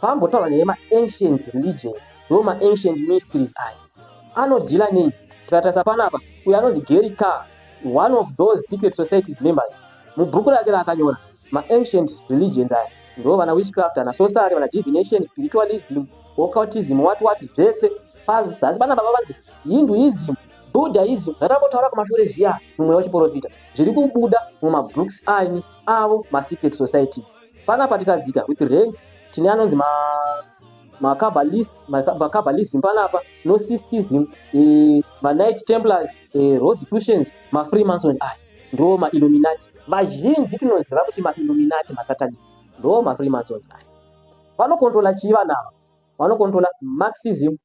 Pambotaurwa nyaya yema-ancient religion ndo ma-ancient mysteries aya anodhila nei? Tikatarisa panapa, uyo anonzi Gary Carr, one of those secret societies members, mubhuku rake raakanyora, ma-ancient religions aya ndo vana witchcraft, ana sorcery, vana divination, spiritualism, occultism, what what, zvese. Pazasi panapa pavanzi Hinduism, Buddhism, zvatambotaura kumashure zviya mumweya wechiporofita, zviri kubuda mumabooks ani avo masecret societies. Panapa tikadzika with ranks tine anonzi ma macabbalists, macabbalism panapa, gnosticism, eh, maknight templars, eh, rosicrucians, mafreemason aya ndo mailluminati. Vazhinji tinoziva kuti mailluminati masatanist ndo mafreemasons aya. Vanokontrola chii vanhu ava? Vanokontrola Marxism,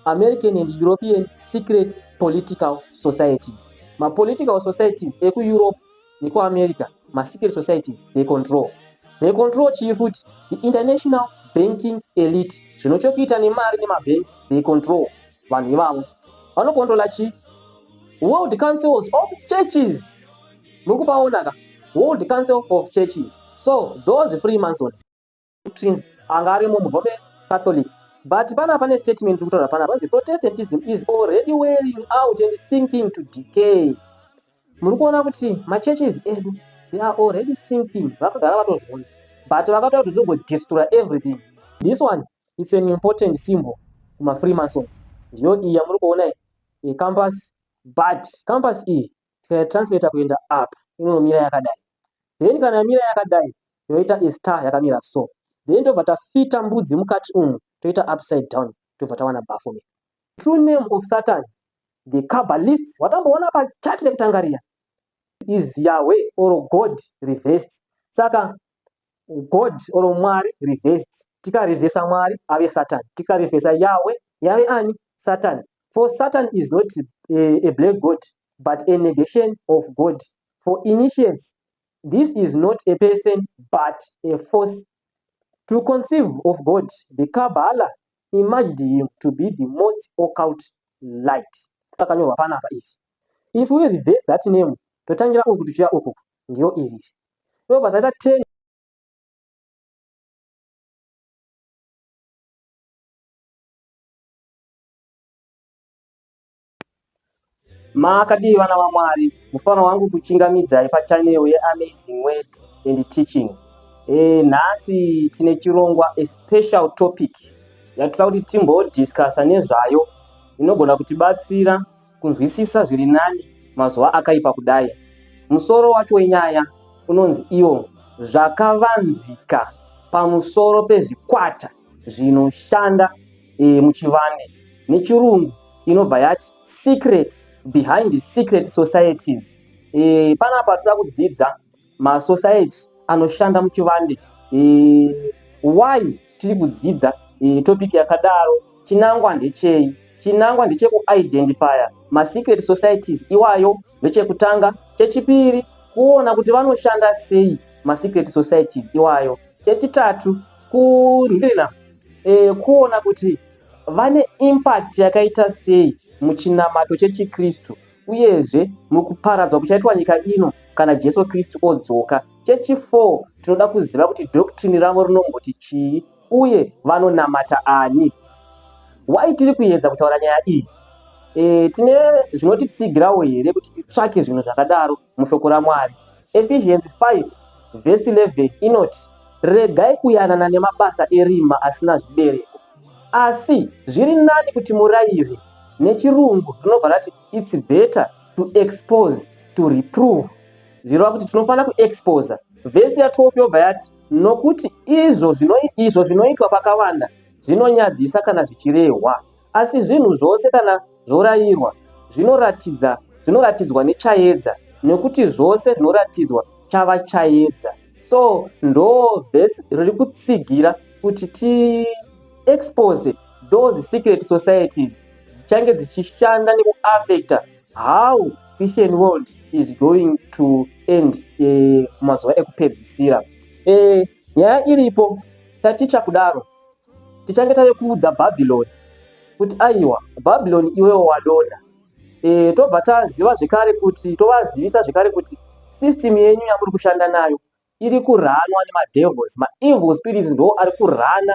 American and European secret political societies. Mapolitical societies ekuEurope nekuAmerica, masecret societies they control. They control chii futi? The international banking elite. Zvinochokuita nemari nemabanks they control vanhu ivavo. Vanokontrola chii? World Councils of Churches. Muri kupaona ka? World Council of Churches. So those Freemason doctrines anga arimo muRoman Catholic. But pana pane statement iri kutaura pana panzi Protestantism is already wearing out and sinking to decay. Muri kuona kuti machurches edu they are already sinking, vakagara vatozviona but vakataura kuti zogodestroy everything. This one it's an important symbol kumafreemason, ndiyo iyi yamuri kuona iyi compass, but compass iyi tikaitranslata kuenda apa inomira yakadai, then kana yamira yakadai yoita a star yakamira so, then tobva tafita mbudzi mukati umu toita upside down, tobva tawana Baphomet. True name of Satan, the Kabbalists watamboona pachati rekutanga riya, is Yahweh or God reversed. Saka God or Mwari reversed, tikarevhesa Mwari ave Satan, tikarevhesa Yahweh yave ani? Satan. For Satan is not a black god but a negation of God. For initiates this is not a person but a force. To conceive of God, the Kabbalah imagined him to be the most occult light. Rakanyorwa panapa iri. If we reverse that name, totangira uku tichiuya uku, ndiyo iri. Tobva taita 10. Makadii vana vaMwari, mufaro wangu kuchingamidzai pachannel yeAmazing Word and Teaching. E, nhasi tine chirongwa, a special topic yatira kuti timbodiscussa nezvayo, inogona kutibatsira kunzwisisa zviri nani mazuva akaipa kudai. Musoro wacho wenyaya unonzi iwo zvakavanzika pamusoro pezvikwata zvinoshanda e, muchivande. Nechirungu inobva yati secret behind secret societies. E, panapa toda kudzidza masociety anoshanda muchivande. E, why tiri kudzidza e, topic yakadaro? Chinangwa ndechei? Chinangwa ndechekuidentifya masecret societies iwayo, ndechekutanga. Chechipiri, kuona kuti vanoshanda sei masecret societies iwayo. Chechitatu, kunhingirina e, kuona kuti vane impact yakaita sei muchinamato chechiKristu, uyezve mukuparadzwa kuchaitwa nyika ino kana Jesu Kristu odzoka. Chechi4, tinoda kuziva kuti doctrine ravo rinomboti chii uye vanonamata ani. Why tiri kuedza kutaura nyaya iyi? E, tine zvinotitsigirawo here kuti titsvake zvinhu zvakadaro mushoko raMwari? Ephesians 5 verse 11 inoti, regai kuyanana nemabasa erima asina zvibereko, asi zviri nani kuti murayire. Nechirungu rinobva rati it's better to expose, to reprove, zvireva kuti tinofanira kuexposa. Vhesi ya12 yobva yati, nokuti izvo zvinoitwa pakavanda zvinonyadzisa kana zvichirehwa, asi zvinhu zvose kana zvorayirwa zvinoratidzwa nechaedza, nekuti zvose zvinoratidzwa chava chaedza. So ndo vhesi riri kutsigira kuti tiexpose those secret societies dzichange dzichishanda nekuaffecta how Christian world is going to end mumazuva ekupedzisira. Nyaya iripo, taticha kudaro tichange tave kuudza Babylon kuti aiwa, Babylon, iwewo wadonha. E, tobva taziva zvekare kuti tovazivisa zvekare kuti system yenyu yamuri kushanda nayo Iri kuranwa nemadevils, maevil spirits ndo ari kurana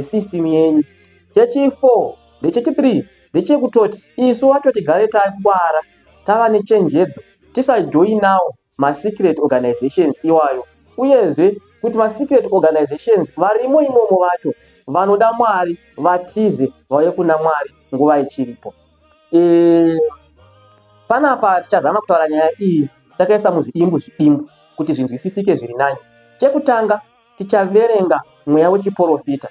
system yenyu. Chechi4 ndechechi3 ndechekutoti isu wacho tigare tangwara, tava nechenjedzo, tisajoinawo masecret organizations iwayo, uyezve kuti masecret organizations varimo imomo vacho vanoda Mwari vatize vauye kuna Mwari nguva ichiripo. Panapa tichazama kutaura nyaya iyi takaisa muzvidimbu zvidimbu kuti zvinzwisisike zviri nani. Chekutanga, tichaverenga mweya wechiprofita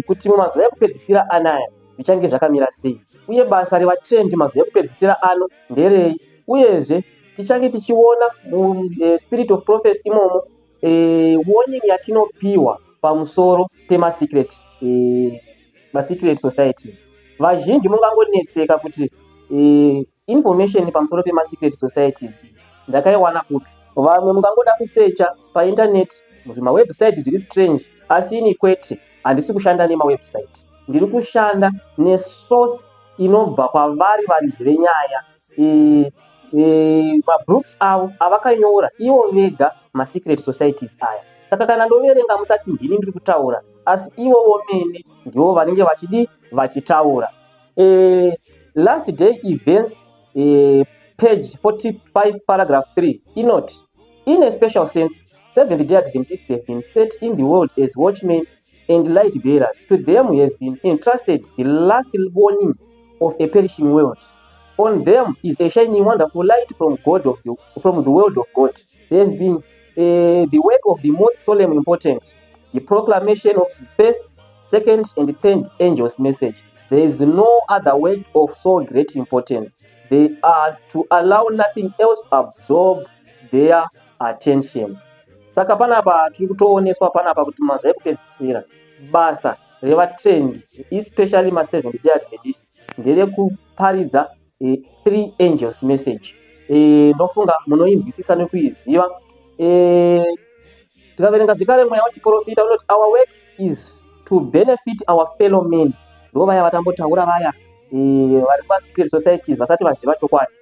kuti mumazuva ekupedzisira anaya zvichange zvakamira sei, uye basa revatendi mazuva ekupedzisira ano nderei. Uyezve tichange tichiona muspirit of prophecy imomo warning yatinopiwa pamusoro pemasecret masecret societies. Vazhinji mungangonetseka kuti information pamusoro pemasecret societies ndakaiwana kupi. Vamwe mungangoda kusecha paintaneti muzvimawebsite zviri strange, asi ini kwete, handisi kushanda nemawebsite. Ndiri kushanda nesource inobva kwavari varidzi venyaya, mabooks avo avakanyora ivo vega, masecret societies aya. Saka kana ndoverenga, musati ndini ndiri kutaura, asi ivo vomene ndivo vanenge vachidi vachitaura. Last Day Events, page 45, paragraph 3 inoti, "In a special sense, Seventh Day Adventists have been set in the world as watchmen and light bearers. To them has been entrusted the last warning of a perishing world. On them is a shining wonderful light from God of the, from the world of God. They have been the work of the most solemn importance, the proclamation of the first, second and third angels' message. There is no other work of so great importance. They are to allow nothing else to absorb their attention." Saka panapa tiri kutooneswa panapa kuti mazuva ekupedzisira basa revatendi, especially maSeventh Day Adventists, nderekuparidza three angels message. Ndofunga munoinzwisisa nekuiziva. Tikaverenga zvekare mweya wechiprofita unoti, "Our work is to benefit our fellow men." Ndo vaya vatambotaura vaya vari mumasecret societies vasati vaziva chokwadi,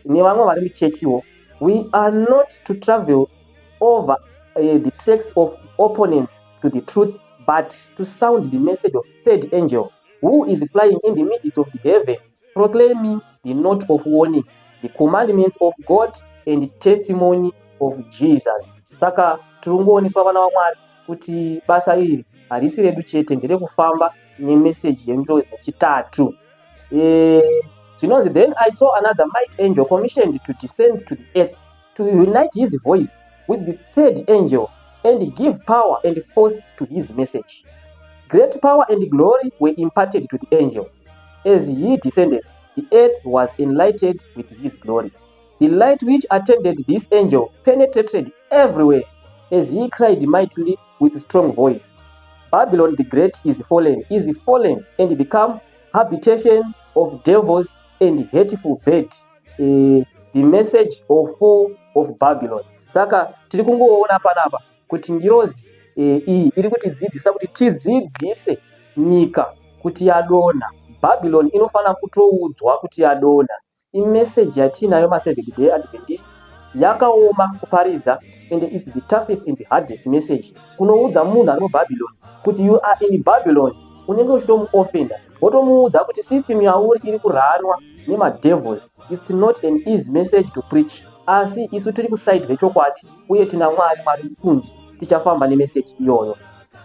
nevamwe vari muchechiwo. "We are not to travel over the tracks of opponents to the truth, but to sound the message of third angel who is flying in the midst of the heaven, proclaiming the note of warning, the commandments of God and testimony of Jesus." Saka tiri kungooneswa, vana vaMwari, kuti basa iri harisi redu chete, nderekufamba nemeseji yengirozi yechitatu. Zvinonzi, "Then I saw another mighty angel commissioned to descend to the earth, to unite his voice with the third angel and give power and force to his message. Great power and glory were imparted to the angel. As he descended, the earth was enlightened with his glory. The light which attended this angel penetrated everywhere as he cried mightily with strong voice, 'Babylon the Great is fallen, is fallen, and become habitation of devils and hateful bird.'" The message of fall of Babylon. Saka tiri kungoona panapa kuti ngirozi iyi iri kutidzidzisa kuti tidzidzise nyika kuti yadonha. Babylon inofanira kutoudzwa kuti yadonha. Imeseji yatiinayo maSeventh Day Adventists yakaoma kuparidza, and it's the toughest and the hardest message. Kunoudza munhu ari muBabylon kuti you are in Babylon, unenge uchitomuofenda, wotomuudza kuti system yauri iri kuranwa nemadevils. It's not an easy message to preach, asi isu tiri kuside rechokwadi uye tina Mwari. Mwari mukundi, tichafamba nemeseji iyoyo.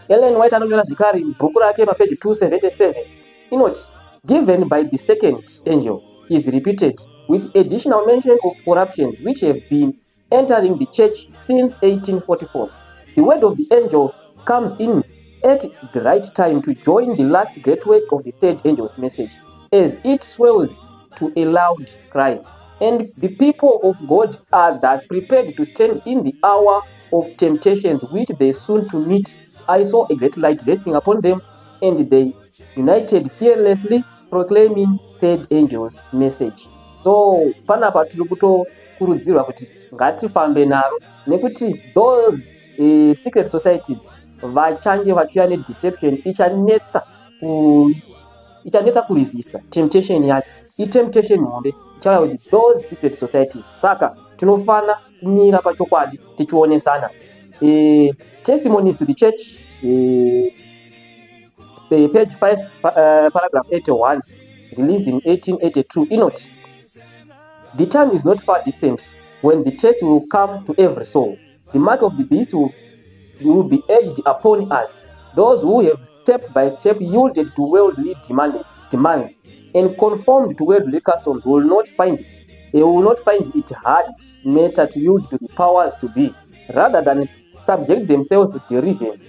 Ellen White anonyora zvekare bhuku rake papeji 277 inoti, "Given by the second angel is repeated with additional mention of corruptions which have been entering the church since 1844. The word of the angel comes in at the right time to join the last great work of the third angel's message as it swells to a loud cry. And the people of God are thus prepared to stand in the hour of temptations which they soon to meet. I saw a great light resting upon them, and they united fearlessly proclaiming third angel's message." So panapa tiri kutokurudzirwa kuti ngatifambe naro, nekuti those secret societies vachange vachiuya nedeception ichanetsa kuresista. Temptation yacho itemptation hombe ichauya with those secret societies. Saka tinofana kumira pachokwadi tichionesana. E, testimonies to the church e, page 5 paragraph 81 released in 1882 inoti the time is not far distant when the test will come to every soul the mark of the beast will be edged upon us those who have step by step yielded to worldly demands and conformed to worldly customs will not find they will not find it hard matter to yield to the powers to be rather than subject themselves to derision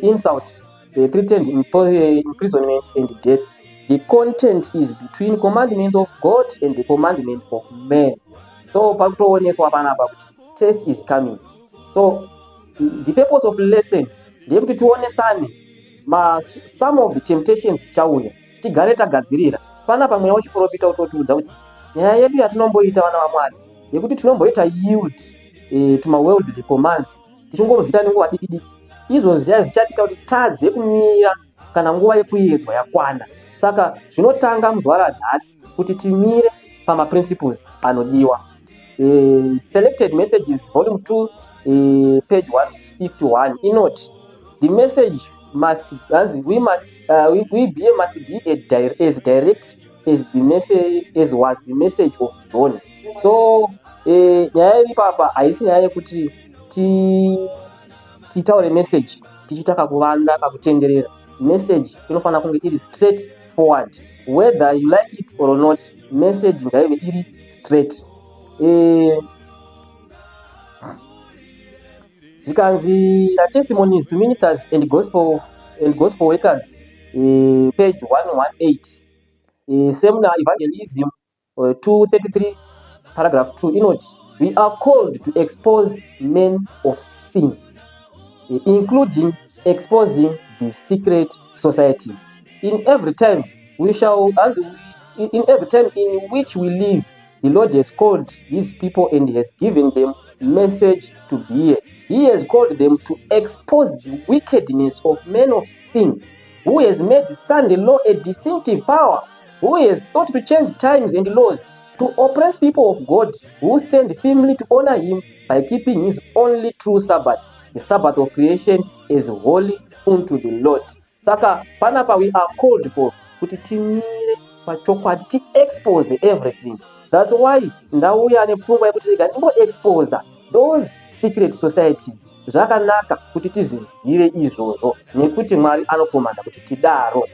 insult threatened imprisonment and death the content is between commandments of god and the commandment of man so pakutooneswa panapa kuti test is coming so the purpose of lesson ndeyekuti tionesane ma some of the temptations dzichauya tigare tagadzirira panapa mweya wechiprofita utotiudza kuti nyaya yedu yatinomboita vana vamwari yekuti tinomboita yield e, tumaworldly commands tichingozviita nenguva diki diki izvozvo zviya zvichatiita kuti tadze kumira kana nguva yekuedzwa yakwana saka zvinotanga muzuva ranhasi kuti timire pamaprinciples anodiwa e, selected messages volume 2 e, page 151 inoti the message must hanzi we must we be must be a di as direct as the message as was the message of John so e, nyaya iri papa haisi nyaya yekuti titaure message tichiita kakuvanda kakutenderera message inofanira kunge iri straight forward whether you like it or not message ngaive iri straight e, zvikanzi testimonies to ministers and gospel, and gospel workers e, page 118 e, seminar evangelism 233 paragraph 2 inoti we are called to expose men of sin including exposing the secret societies in every time we shall and we, in every time in which we live the lord has called his people and has given them message to bear he has called them to expose the wickedness of men of sin who has made sunday law a distinctive power who has thought to change times and laws to oppress people of god who stand firmly to honor him by keeping his only true sabbath the sabbath of creation is holy unto the lord saka panapa we are called for kuti timire pachokwadi tiexpose everything that's why ndauya nepfungwa yekuti rega ndimboexposa those secret societies zvakanaka kuti tizvizive izvozvo nekuti mwari anokomanda kuti tidaro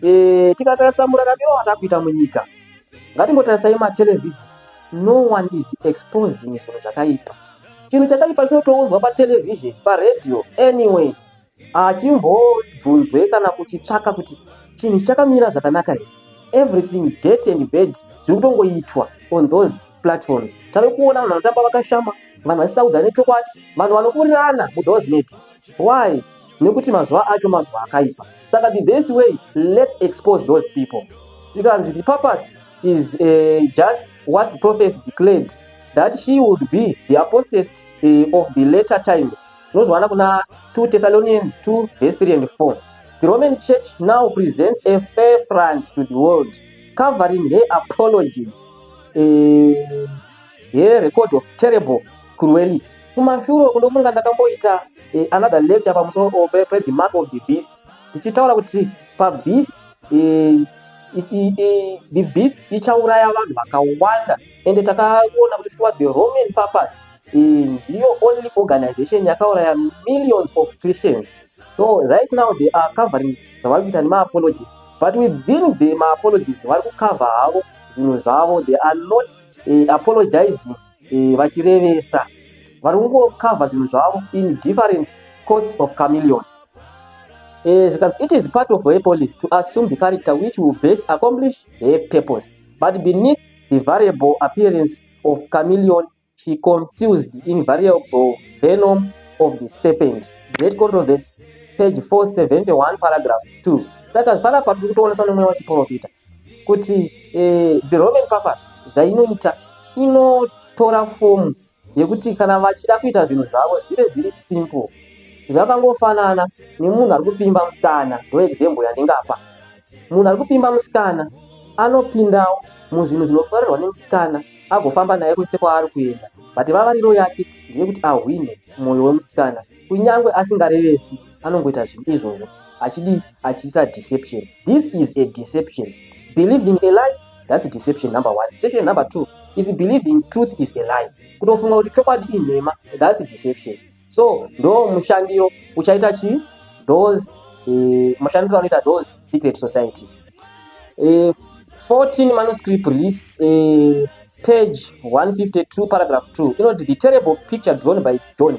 e, tikatarisa muraramiro watakuita munyika ngatimbotarisai matelevision no one is exposing zvinhu zvakaipa chinhu chakaipa chinotounzwa patelevision paradio anyway achimbobvunzwe kana kuchitsvaka kuti chinhu chakamira zvakanaka here everything dirty and bad zviri kutongoitwa on those platforms tave kuona vanhu vanotamba vakashama vanhu vasisaudza nechokwadi vanhu vanofurirana muthose net why nekuti mazuva acho mazuva akaipa saka the best way let's expose those people ikanzi the purpose is just what the prophets declared that she would be the apostate of the later times tinozwana kuna 2 thessalonians 2 verse 3 and 4 the roman church now presents a fair front to the world covering her apologies her record of terrible cruelty kumashure kundofunga ndakamboita another lecture pamusoro pe-the mark of the beast tichitaura kuti pabeast the beast ichauraya vanhu vakawanda ende takaona kuti shuwa the roman papacy ndiyo only organization yakauraya millions of christians so right now they are covering zvavari kuita nemaapologies but within the maapologies vari kucover havo zvinhu zvavo they are not apologizing vachirevesa vari kungocover zvinhu zvavo in different coats of chameleon zvikanzi it is part of her policy to assume the character which will best accomplish her purpose but beneath the variable appearance of chameleon she conceals the invariable venom of the serpent great controversy page 471 paragraph 2 saka panapa tiri kutoonesa nemweya wechiprofita kuti the roman papacy zvainoita inotora fomu yekuti kana vachida kuita zvinhu zvavo zvive zviri simple zvakangofanana nemunhu ari kupfimba musikana ndo example yandingapa munhu ari kupfimba musikana anopindawo muzvinhu zvinofarirwa nemusikana agofamba naye kwese kwaari kuenda But vavariro yake ndeyekuti ahwine mwoyo wemusikana, kunyange asingarevesi, anongoita zvinhu izvozvo achidii? Achiita deception. This is a deception. Believing a lie, that's deception number one. Deception number two is believing truth is a lie. Kutofunga kuti chokwadi inhema, that's deception. So ndo mushandiro uchaita chii? Those mushandiro anoita those secret societies. 14 manuscript release, page 152, paragraph 2 inoti, "The terrible picture drawn by John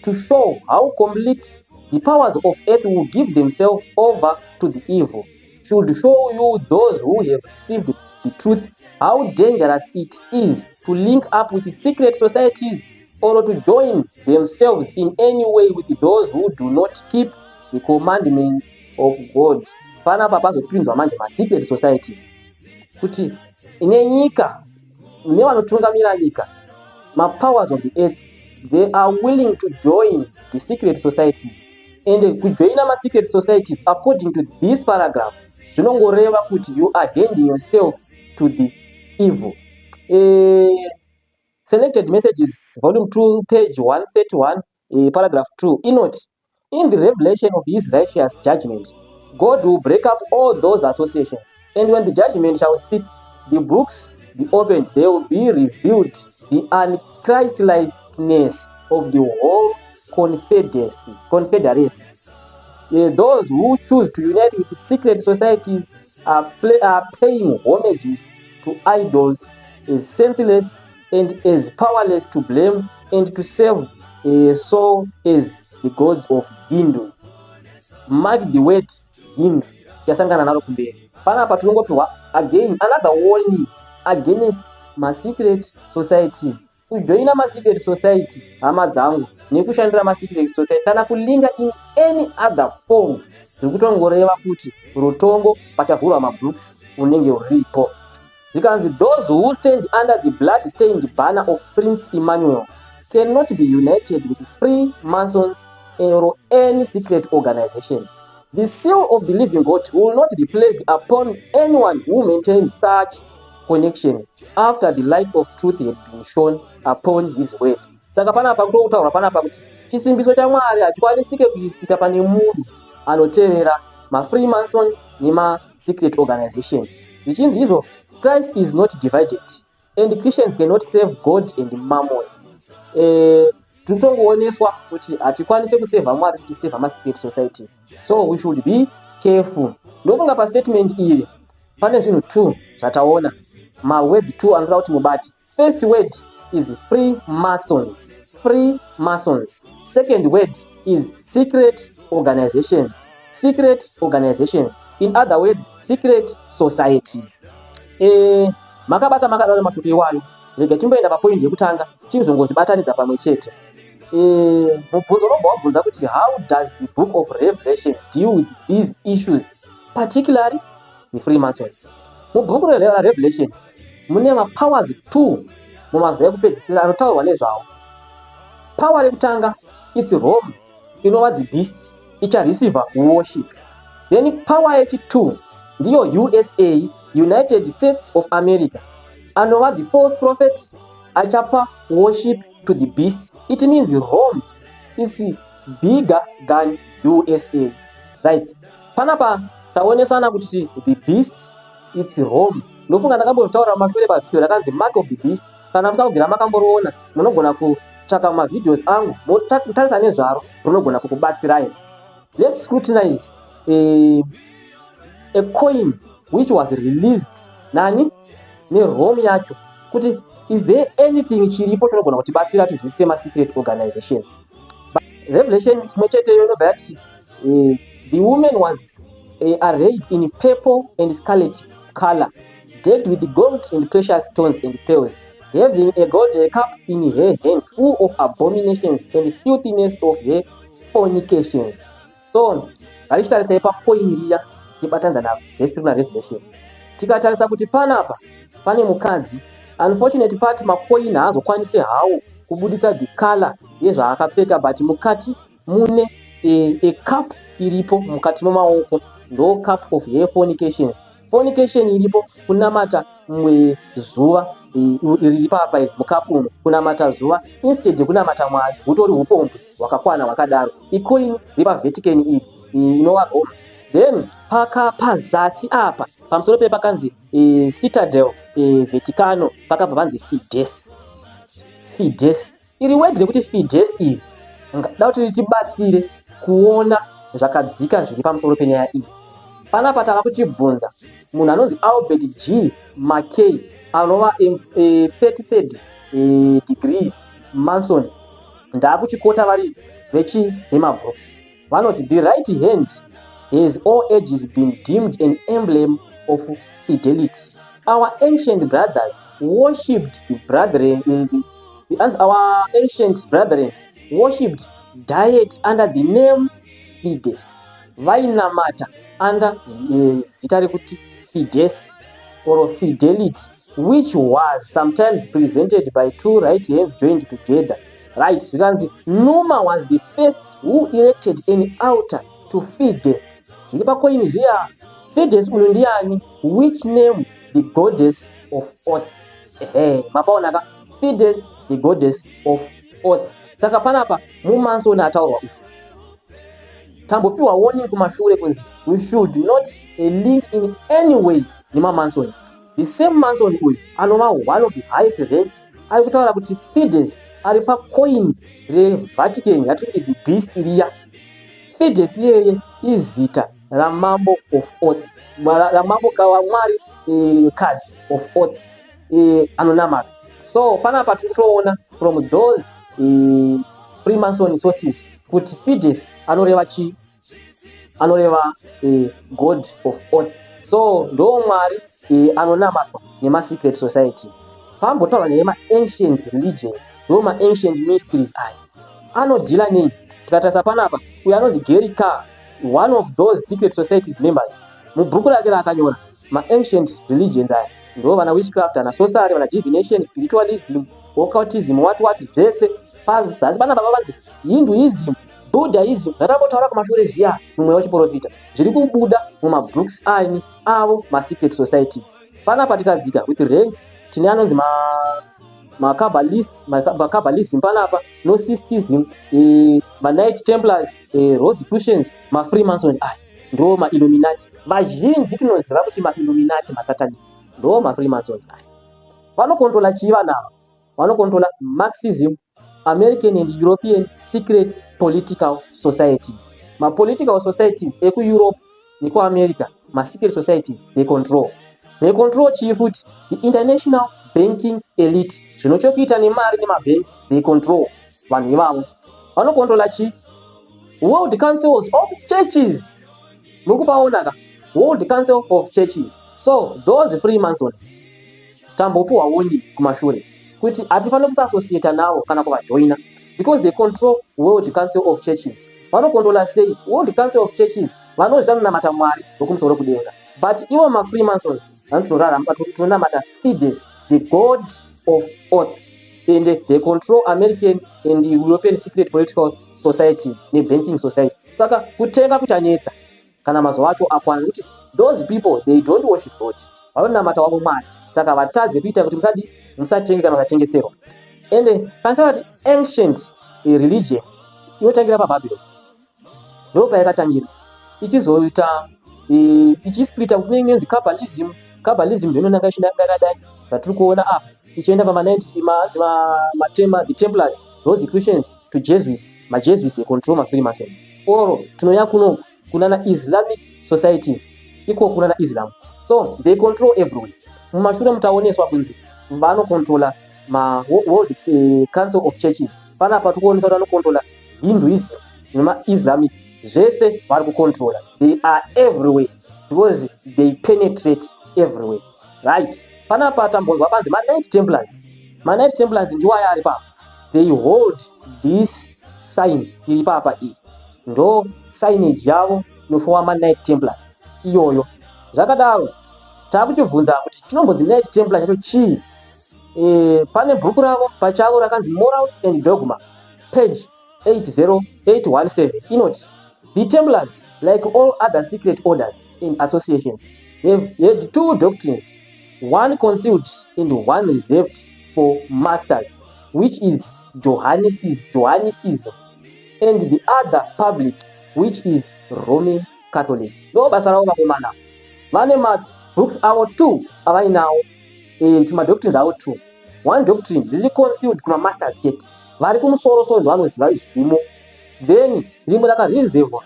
to show how complete the powers of earth will give themselves over to the evil should show you, those who have received the truth, how dangerous it is to link up with secret societies or to join themselves in any way with those who do not keep the commandments of God." Panapa pazopinzwa manje masecret societies, kuti nenyika nevanotungamira nyika, mapowers of the earth, they are willing to join the secret societies. And kujoina masecret societies, according to this paragraph, zvinongoreva kuti you are handing yourself to the evil. Selected Messages, volume 2, page 131, paragraph 2 inoti, "In the revelation of his righteous judgment, God will break up all those associations. And when the judgment shall sit, the books be opened, there will be revealed the unChristlikeness of the whole confederacy. Those who choose to unite with secret societies are paying homages to idols as senseless and as powerless to blame and to save so as the gods of Hindus." Mark the word Hindu, tichasangana naro kumberi. Panapa tinongopiwa again another warning against masecret societies. Kujoina masecret society, hama dzangu, nekushandira masecret society kana kulinga in any other form, zviri kutongoreva kuti rutongo pachavhurwa mabooks unenge uripo. Zvikanzi, "Those who stand under the blood stained banner of Prince Emmanuel cannot be united with Free Masons or any secret organization. The seal of the living God will not be placed upon anyone who maintains such connection after the light of truth had been shown upon his word." Saka panapa kutotaura panapa kuti chisimbiso chaMwari hachikwanisike kuisika pane munhu anotevera mafreemason nemasecret organization. Zvichinzi izvo, "Christ is not divided and Christians cannot serve God and mammon." Tiri kutongooneswa kuti hatikwanisi kusevha Mwari tichisevha masecret societies, so we should be careful. Ndofunga pastatement iri pane zvinhu two zvataona, mawords two anotoda kuti mubate. First word is free masons, free masons. Second word is secret organizations, secret organizations. In other words, secret societies. Makabata makadaro mashoko iwayo. Rega timboenda papoint yekutanga, tizongozvibatanidza pamwe chete. Mubvunzo unobva wabvunza kuti, how does the Book of Revelation deal with these issues, particularly the Freemasons? Mubhuku raRevelation mune mapowers two mumazuva ekupedzisira anotaurwa nezvawo. Power rekutanga, it's Rome, inova the beast, ichareceiva worship. Then power yechi2 ndiyo USA, United States of America, anova the false prophet, achapa worship to the beast. It means Rome is bigger than USA, right? Panapa taonesana kuti the beast, it's Rome. Ndofunga ndakambozvitaura mumashure pavhidhiyo rakanzi Mark of the Beast. Kana musina kubvira makamboriona, munogona kutsvaka mumavideos angu, motarisa nezvaro, rinogona kukubatsirai. Let's scrutinize a coin which was released nani, neRome yacho, kuti is there anything chiripo chinogona kutibatsira tinzwisise masecret organizations. Revelation imwe cheteyo inobva yati, "The woman was arrayed in purple and scarlet color, decked with gold and precious stones and pearls, having a golden cup in her hand full of abominations and filthiness of her fornications." So ngatichitarisai pacoin riya, tichibatanidza navhesi rina Revelation. Tikatarisa kuti panapa pane mukadzi. Unfortunate part, macoin haazokwanisi hawo kubuditsa the color yezvaakapfeka, but mukati mune a cup iripo mukati memaoko, ndo cup of her fornications. Fornication iripo kunamata mwe zuva. Riri papa iri mukapu umu, kunamata zuva instead yekunamata Mwari, hutori upombwe hwakakwana hwakadaro. Icoin repaVatican iri, inova Rome. Then paka pazasi apa, pamusoro pepakanzi Citadel Vaticano, pakabva panzi Fides. Fides iri, word rekuti Fides iri, da kuti ritibatsire kuona zvakadzika zviri pamusoro penyaya iyi. Panapa tava kuchibvunza munhu anonzi Albert G Mackay, anova 33rd degree Mason. Ndaakuchiquota varidzi vechi vemabooks, vanoti, "The right hand has all ages been deemed an emblem of fidelity. Our ancient brothers worshipped the brethren, the, our ancient brethren worshipped deity under the name Fides." Vainamata under zita rekuti Fides or fidelity, which was sometimes presented by two right hands joined together, right? Zvikanzi, "Numa was the first who erected an altar to Fides." Zviri pacoin zviya. Fides uyu ndiani? Which name the goddess of oath. Ehe, mapaonaka, Fides, the goddess of oath. Saka panapa muMason ataurwa ufu. Tambopiwa warning kumashure kunzi we should not link in any way nemaMason. The same Mason uyu, anova one of the highest ranks, ari kutaura kuti Fides ari pacoin reVatican yatiri kuti the beast riya. Fides iyeye izita ramambo of oaths, ramambo wamwari kadzi of oaths anonamatwa. So panapa tiri kutoona from those Freemason sources kuti Fides anoreva chii? Anoreva god of oath. So ndo mwari anonamatwa nemasecret societies. Pambotaurwa nyaya yemaancient religion, ndo maancient mysteries aya anodeala nei. Tikatarisa panapa, uyo anonzi Gary Carr, one of those secret societies members, mubhuku rake raakanyora, maancient religions aya ndo vana witchcraft, ana sorcery, vana divination, spiritualism, occultism, what what, zvese. Pazasi panapa pavanzi Hinduism, Buddhism, zvatambotaura kumashure zviya mumwe wechiprofita, zviri kubuda mumabooks ani avo masecret societies. Panapa tikadzika with ranks, tine anonzi maCabbalists, maCabbalism panapa, Gnosticism, maKnight Templars, Rosicrucians, maFreemason. Aya ndo maIlluminati. Vazhinji tinoziva kuti maIlluminati masatanist, ndo maFreemasons aya. Vanocontrola chii vanava? Vanocontrola Marxism, American and European secret political societies, mapolitical societies ekuEurope nekuAmerica, masecret societies they control. They control chii futi? The international banking elite, zvinochokuita nemari nemabanks, they control vanhu ivavo. Vanocontrola chii? World Councils of Churches. Muri kupaona ka, World Council of Churches. So those Freemason, tambopiwa warning kumashure kuti hatifaniri kusassociata navo kana kuvajoina because they control World Council of Churches. Vanocontrola sei World Council of Churches? Vanozvita kunamata Mwari wekumusoro kudenga, but ivo maFreemasons vanoti tinonamata Fides, the god of oath, and they control American and European secret political societies nebanking society. Saka kutenga kuchanetsa kana mazuva acho akwana, nekuti those people, they don't worship God, vanonamata wavo mwari. Saka vatadze kuita kuti musadi, musatenge kana musatengeserwa. Ende panisati ancient religion inotangira paBabylon, ndo payakatangira, ichizoita ichisplita kune inonzi Cabbalism. Cabbalism ndo inonanga yakadai zvatiri kuona apa, ichienda pama90 manzi matema, the Templars, Rosicrucians, to Jesuits. MaJesuits, they control maFreemason. Or tinouya kunoku kunana Islamic societies, iko kunana Islam. So they control everywhere. Mumashure mutaoneswa kunzi vanocontrola maWorld Council of Churches. Panapa tikuonesa kuti vanocontrola Hinduism nemaIslamic, zvese vari kucontrola. They are everywhere because they penetrate everywhere, right? Panapa tambonzwa panzi maKnight Templars. MaKnight Templars ndiwo aya ari papa. They hold this sign iri papa iyi, ndo signage yavo inoshowa maKnight Templars iyoyo. Zvakadaro, taakuchibvunza kuti chinombonzi Knight Templar chacho chii? Pane bhuku ravo pachavo rakanzi Morals and Dogma, page 80817, inoti, "The Templars, like all other secret orders and associations, have had two doctrines." One concealed and one reserved for masters, which is Johannesism, and the other public, which is Roman Catholic. Ndo basa ravo vakomana. Vane mabooks avo two avainawo, madoctrines avo two. One doctrine riri concealed kuma masters chete, vari kumusoro soro ndo vanoziva zvirimo. Then rimwe rakareservwa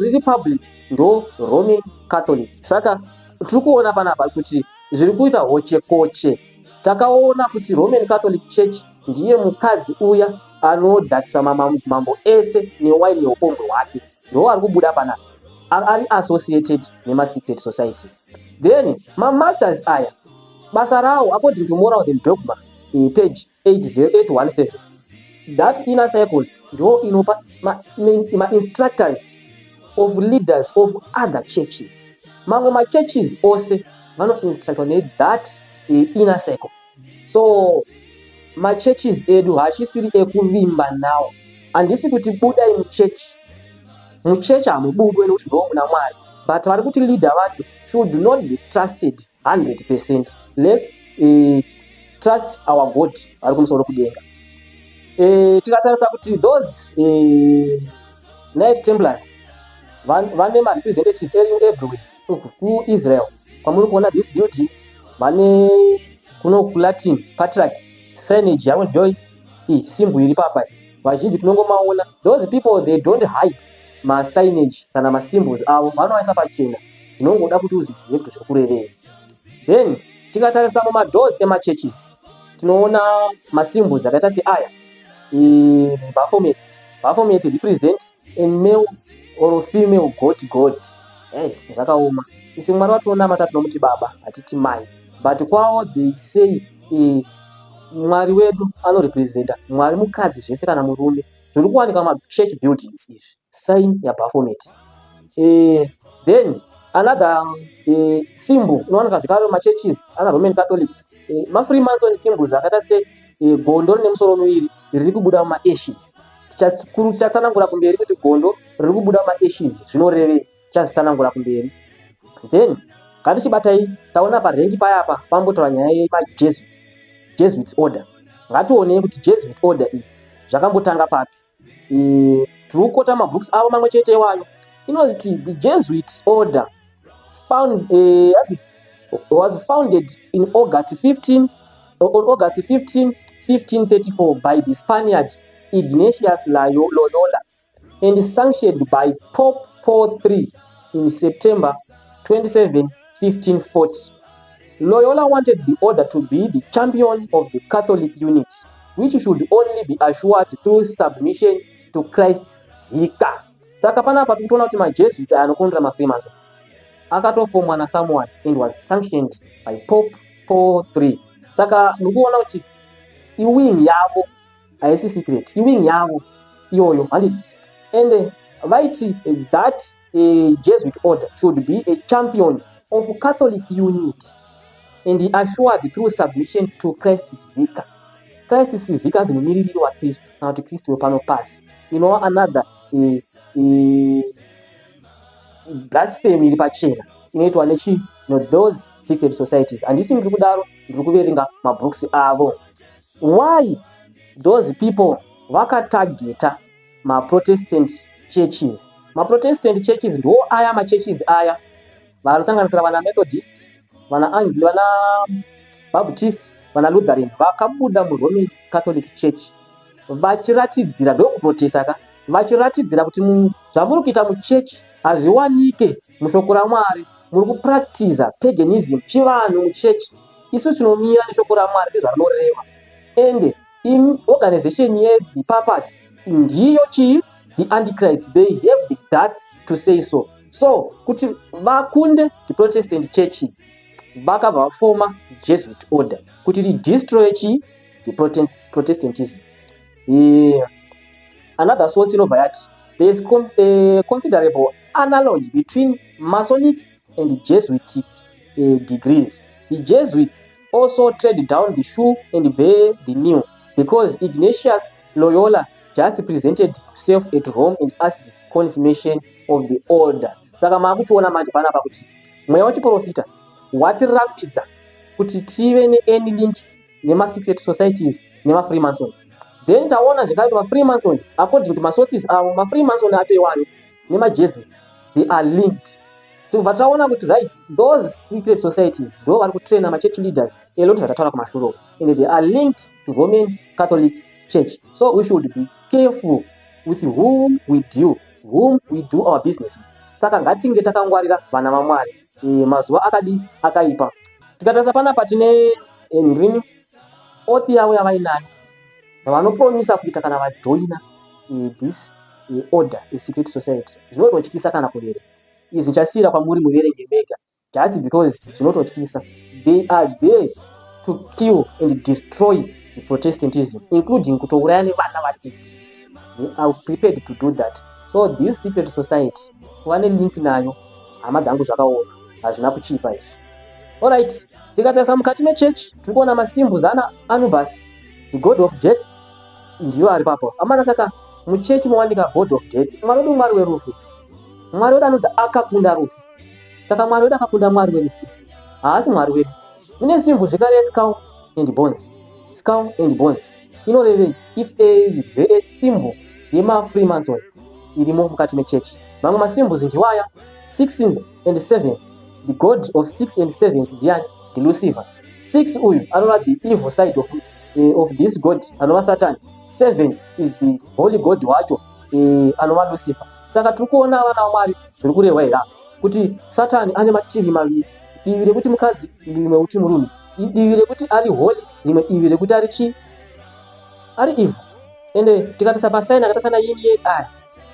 riri public ndo Roman Catholic. Saka tiri kuona panapa kuti zviri kuita hochekoche. Takaona kuti Roman Catholic Church ndiye mukadzi uya anodhakisa madzimambo ese newaini yeupombwe hwake, ndo ari kubuda panapa ari associated nemasecret societies. Then mamasters aya, basa rawo, according to Morals and Dogma, page 817, that inner circles ndo inopa ma-instructors of leaders of other churches. Mamwe machurches ose vanoinstructwa nethat inner circle. So machurches edu haachisiri ekuvimba nawo. Handisi kuti budai muchechi. Muchechi hamubudwe, nekuti ndo muna Mwari, but vari kuti leader vacho should not be trusted 100%. Let's trust our God vari kumusoro kudenga. Tikatarisa kuti those Knight Templars vane marepresentative everywhere. Uku kuIsrael kwamuri kuona this building, vane kuno kuLatin Patriarch, signage yavo ndiyo iyi, symbol iri papa. Vazhinji tinongomaona. Those people, they don't hide masignage kana masymbols avo, vanovaisa pachena. Zvinongoda kuti uzvizive kuti zviri kurevei. Then tikatarisa mumadoors emachurches, tinoona masymbols akaita seaya, Baphomet. Baphomet represent a male or female god. Hey, zvakaoma. Isi Mwari watinonamata tinomuti Baba, hatiti Mai, but kwavo they say Mwari wedu anorepresenta Mwari mukadzi zvese kana murume. Zviri kuwanika mumachurch buildings izvi, sign yaBaphomet. Then another symbol inowanika zvekare mumachurches ana Roman Catholic, maFreemason symbols akaita se gondo rine musoro miviri riri kubuda mumaashes. Tichatsanangura kumberi kuti gondo riri kubuda mumaashes zvinorevei, tichazvitsanangura kumberi. Then ngatichibatai, taona parank payapa pambotaura nyaya yemaJesuits, Jesuits order. Ngationei kuti Jesuit order iyi zvakambotanga papi. Tiri kuquota mabooks avo mamwe chete iwayo. Inoti the Jesuit order found, was founded in August 15 on August 15 1534 by the Spaniard Ignatius Loyola and sanctioned by Pope Paul III in September 27 1540. Loyola wanted the order to be the champion of the Catholic unity, which should only be assured through submission to Christ's vicar. Saka panapa tiri kutoona kuti maJesuits aya anokontrol maFreemasons akatofomwa nasomeone and was sanctioned by Pope Paul III. Saka muri kuona kuti iwing yavo haisi secret, iwing yavo iyoyo, handiti? And vaiti that Jesuit order should be a champion of Catholic unity and assured through submission to Christ's vicar. Christ's vicar anzi mumiririri waKristu kana kuti Kristu wepano pasi, inova another blasphemy iri pachena inoitwa nechi no those secret societies. Handisi ndiri kudaro, ndiri kuverenga mabooks avo. Why those people vakatargeta maProtestant churches? MaProtestant churches ndo aya machurches aya vanosanganisira vana Methodist, vana Angli, vana Baptist, vana Lutheran, vakabuda muRoman Catholic Church vachiratidzira, ndokuprotesta ka, vachiratidzira kuti zvamuri kuita muchechi hazviwanike mushoko raMwari. Muri kupractiza paganism, chivanhu muchechi. Isu tinomira neshoko raMwari sezvarinoreva, and organization yethe papacy ndiyo chii? The Antichrist. They have the guts to say so. So kuti vakunde the Protestant church, vakabva vafoma the Jesuit order kuti ridestroy chii? The Protestantism. Another source inobva yati there is considerable analogy between Masonic and Jesuitic degrees. The Jesuits also tread down the shoe and bear the knee, because Ignatius Loyola just presented himself at Rome and asked confirmation of the order. Saka maakuchiona manje panapa kuti mweya wechiprofita watirambidza. Kuti tive neany link nemasecret societies nemaFreemason. Then taona zvekare kuti maFreemason, according to masources avo, maFreemason acho iwayo nemaJesuits, they are linked. Tobva taona kuti, right, those secret societies ndo vari kutraina machurch leaders a lot zvatataura kumashure uko, and they are linked to Roman Catholic Church. So we should be careful with whom we deal, whom we do our business with. Saka ngatinge takangwarira, vana vaMwari. Mazuva akadi akaipa. Tikatarisa panapa, tine green oath yavo yavainayo vanopromisa kuita kana vajoina this order, secret society. Zvinototyisa kana kuverenga izvi. Ndichasiyira kwamuri muverenge mega, just because zvinototyisa. They are there to kill and destroy the Protestantism, including kutouraya nevana vadiki. They are prepared to do that. So this secret society, kuva nelink nayo, hama dzangu, zvakaoma, hazvina kuchipa izvi. Alright, tikatarisa mukati mechechi, tiri kuona masymbols ana Anubis, the god of death, ndiyo ari papo amana. Saka muchechi mowanika god of death. Mwari wedu Mwari werufu. Mwari wedu anonzi akakunda rufu. Saka Mwari wedu akakunda mwari werufu, haasi Mwari wedu. Mune symbol zvekare yeskull and bones. Skull and bones inorevei? It's a symbol yemaFreemason irimo mukati mechechi. Mamwe masymbols ndiwaya sixes and sevens. The god of six and sevens ndiani? NdiLucifer. Six uyu anova the evil side of this god, anova Satan. Seven is the holy god wacho, anova Lucifer. Saka tiri kuona, vana vaMwari, zviri kurehwa here kuti Satani ane mativi maviri: divi rekuti mukadzi, rimwe kuti murume, divi rekuti ari holy, rimwe divi rekuti ari chii? Ari evil. Ende tikatarisa pasign akaita sana yin yang aya,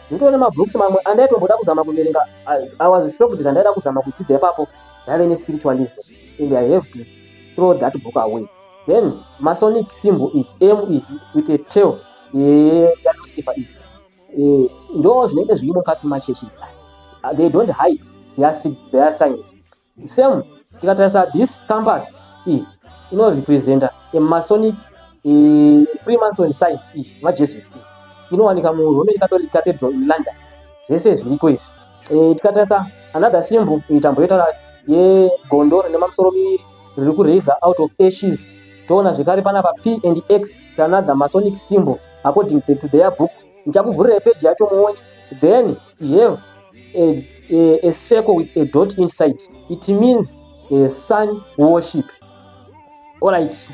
ndinotoona mabooks mamwe andaitomboda kuzama kuverenga. I was shocked. Zvandaida kuzama kudzidza ipapo ndaive nespiritualism, and I have to throw that book away. Then Masonic symbol iyi, M iyi with a tail yaLucifer iyi, ndo zvinenge zvirimo mukati memachurches aya. They don't hide their signs. Same, tikatarisa this compass iyi, inorepresenta a Masonic, Freemason sign iyi, maJesuits iyi, inowanika muRoman Catholic Cathedral in London. Zvese zviriko izvi. Tikatarisa another symbol iyi, tamboitaura yegondo rine mamusoro miviri riri kuraisa out of ashes. Toona zvekare panapa P and X. It's another Masonic symbol according to their book. Ndichakuvhurirai peji yacho muone. Then you have a circle with a dot inside. It means a sun worship. Alright,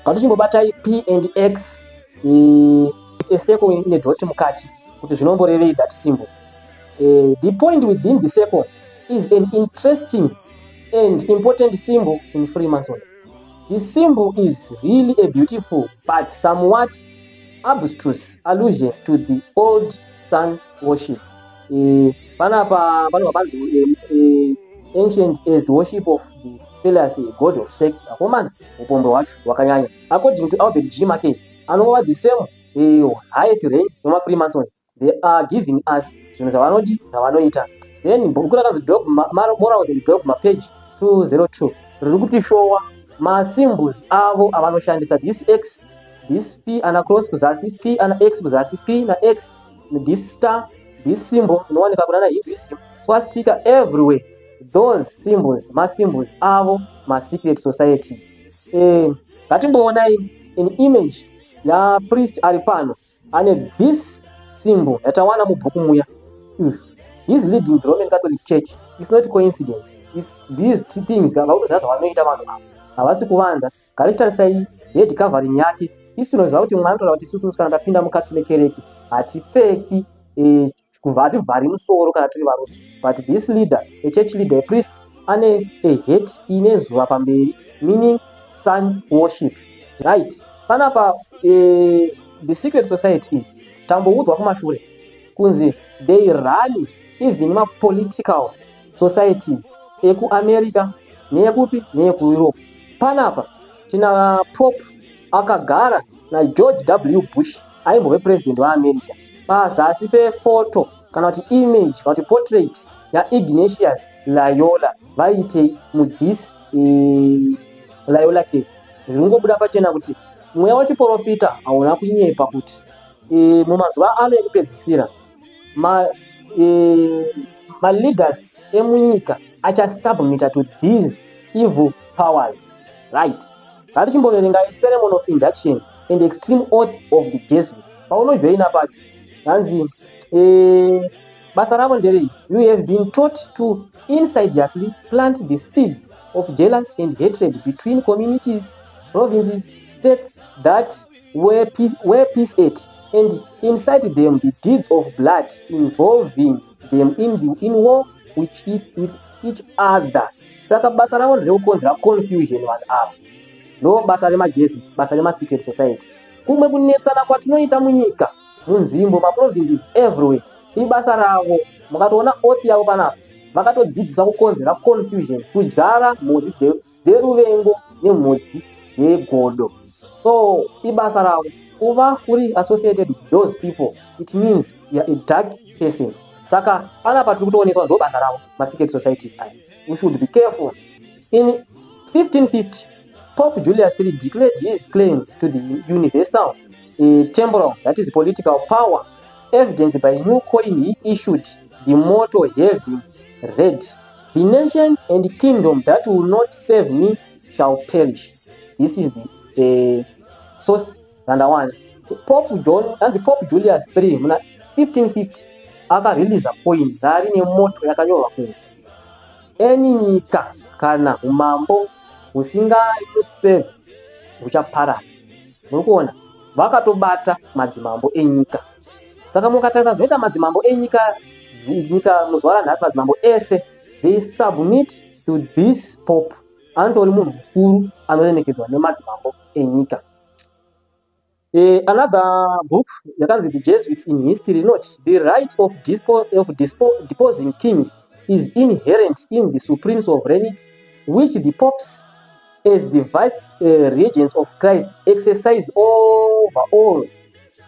ngatichimbobatai P and X with a circle ine dot mukati, kuti zvinomborevei that symbol. The point within the circle is an interesting and important symbol in Freemason. The symbol is really a beautiful but somewhat abstruse allusion to the old sun worship. Panapa panobva panzi ancient as the worship of the phallus, god of sex. Akomana, upombwe hwacho hwakanyanya. According to Albert G Mackey, anova the same highest rank wemaFreemason, they are giving us zvinhu zvavanodi, zvavanoita. Then bhuku rakanzi Dogma, Morals and Dogma, page 202, riri kutishowa masymbols avo avanoshandisa: this X, this P ana cross kuzasi, P ana X kuzasi, P na X, this star, this symbol inowanika kunana Hinduism, swastika everywhere. Those symbols masymbols avo masecret societies. Ngatimboonai an image yapriest ari pano ane this symbol yatawana mubhuku muya. He is leading the Roman Catholic Church. It's not coincidence. It's these things vakutoziva zvavanoita vanhu ava, havasi kuvanza. Ngatichitarisai head covering yake. Isi tinoziva kuti mwana anotaura kuti isusu kana tapinda mukati mekereke hatipfeki, kubva hativhari musoro kana tiri varume. But this leader, a church leader, a priest, ane a hat ine zuva pamberi, meaning sun worship. Right, panapa the secret society iyi, tamboudzwa kumashure kunzi they run even mapolitical societies ekuAmerica neyekupi, neyekuEurope. Panapa tina Pope akagara naGeorge W Bush, aimbove president weAmerica, pazasi pefoto kana kuti image kana kuti portrait yaIgnatius Loyola. Vaitei muthis Loyola Cave? Zviri kungobuda pachena kuti mweya wechiprofita hauna kunyepa kuti mumazuva ano ekupedzisira maleaders emunyika achasubmita to these Evil powers. Right, ngatichimboverenga ceremony of induction and extreme oath of the Jesuits. Paunojoina pacho, hanzi basa ravo nderei? You have been taught to insidiously plant the seeds of jealousy and hatred between communities, provinces, states that were peace at and incite them the deeds of blood, involving them in war with each other. Saka basa ravo nderekukonzera confusion. Vanhu ava, ndo basa remaJesuits, basa remasecret society. Kumwe kunetsana kwatinoita munyika, munzvimbo, maprovinces, everywhere, ibasa ravo. Mukatoona oath yavo panapa, vakatodzidziswa kukonzera confusion, kudyara mhodzi dzeruvengo nemhodzi dzegodo. So ibasa ravo. Kuva uri associated with those people, it means you are a dark person. Saka panapa tiri kutooneswa ndo basa ravo, masecret societies aya. We should be careful. In 1550, Pope Julius III declared his claim to the universal temporal, that is, political power, evidenced by a new coin he issued, the motto having read, "The nation and kingdom that will not serve me shall perish." This is the source randa one. Pope John, anzi Pope Julius III muna 1550 akareleasa coin rari nemotto yakanyorwa kunzi any nyika kana umambo husingakuserve huchaparara. Muri kuona vakatobata madzimambo enyika. Saka mukatarisa zvinoita madzimambo enyika, nyika muzuva ranhasi, madzimambo ese, they submit to this pope. Anotori munhu mukuru anoremekedzwa nemadzimambo enyika. Another book yakanzi The Jesuits in History inoti the right of deposing kings is inherent in the supreme sovereignty which the popes, as the vice regents of Christ, exercise over all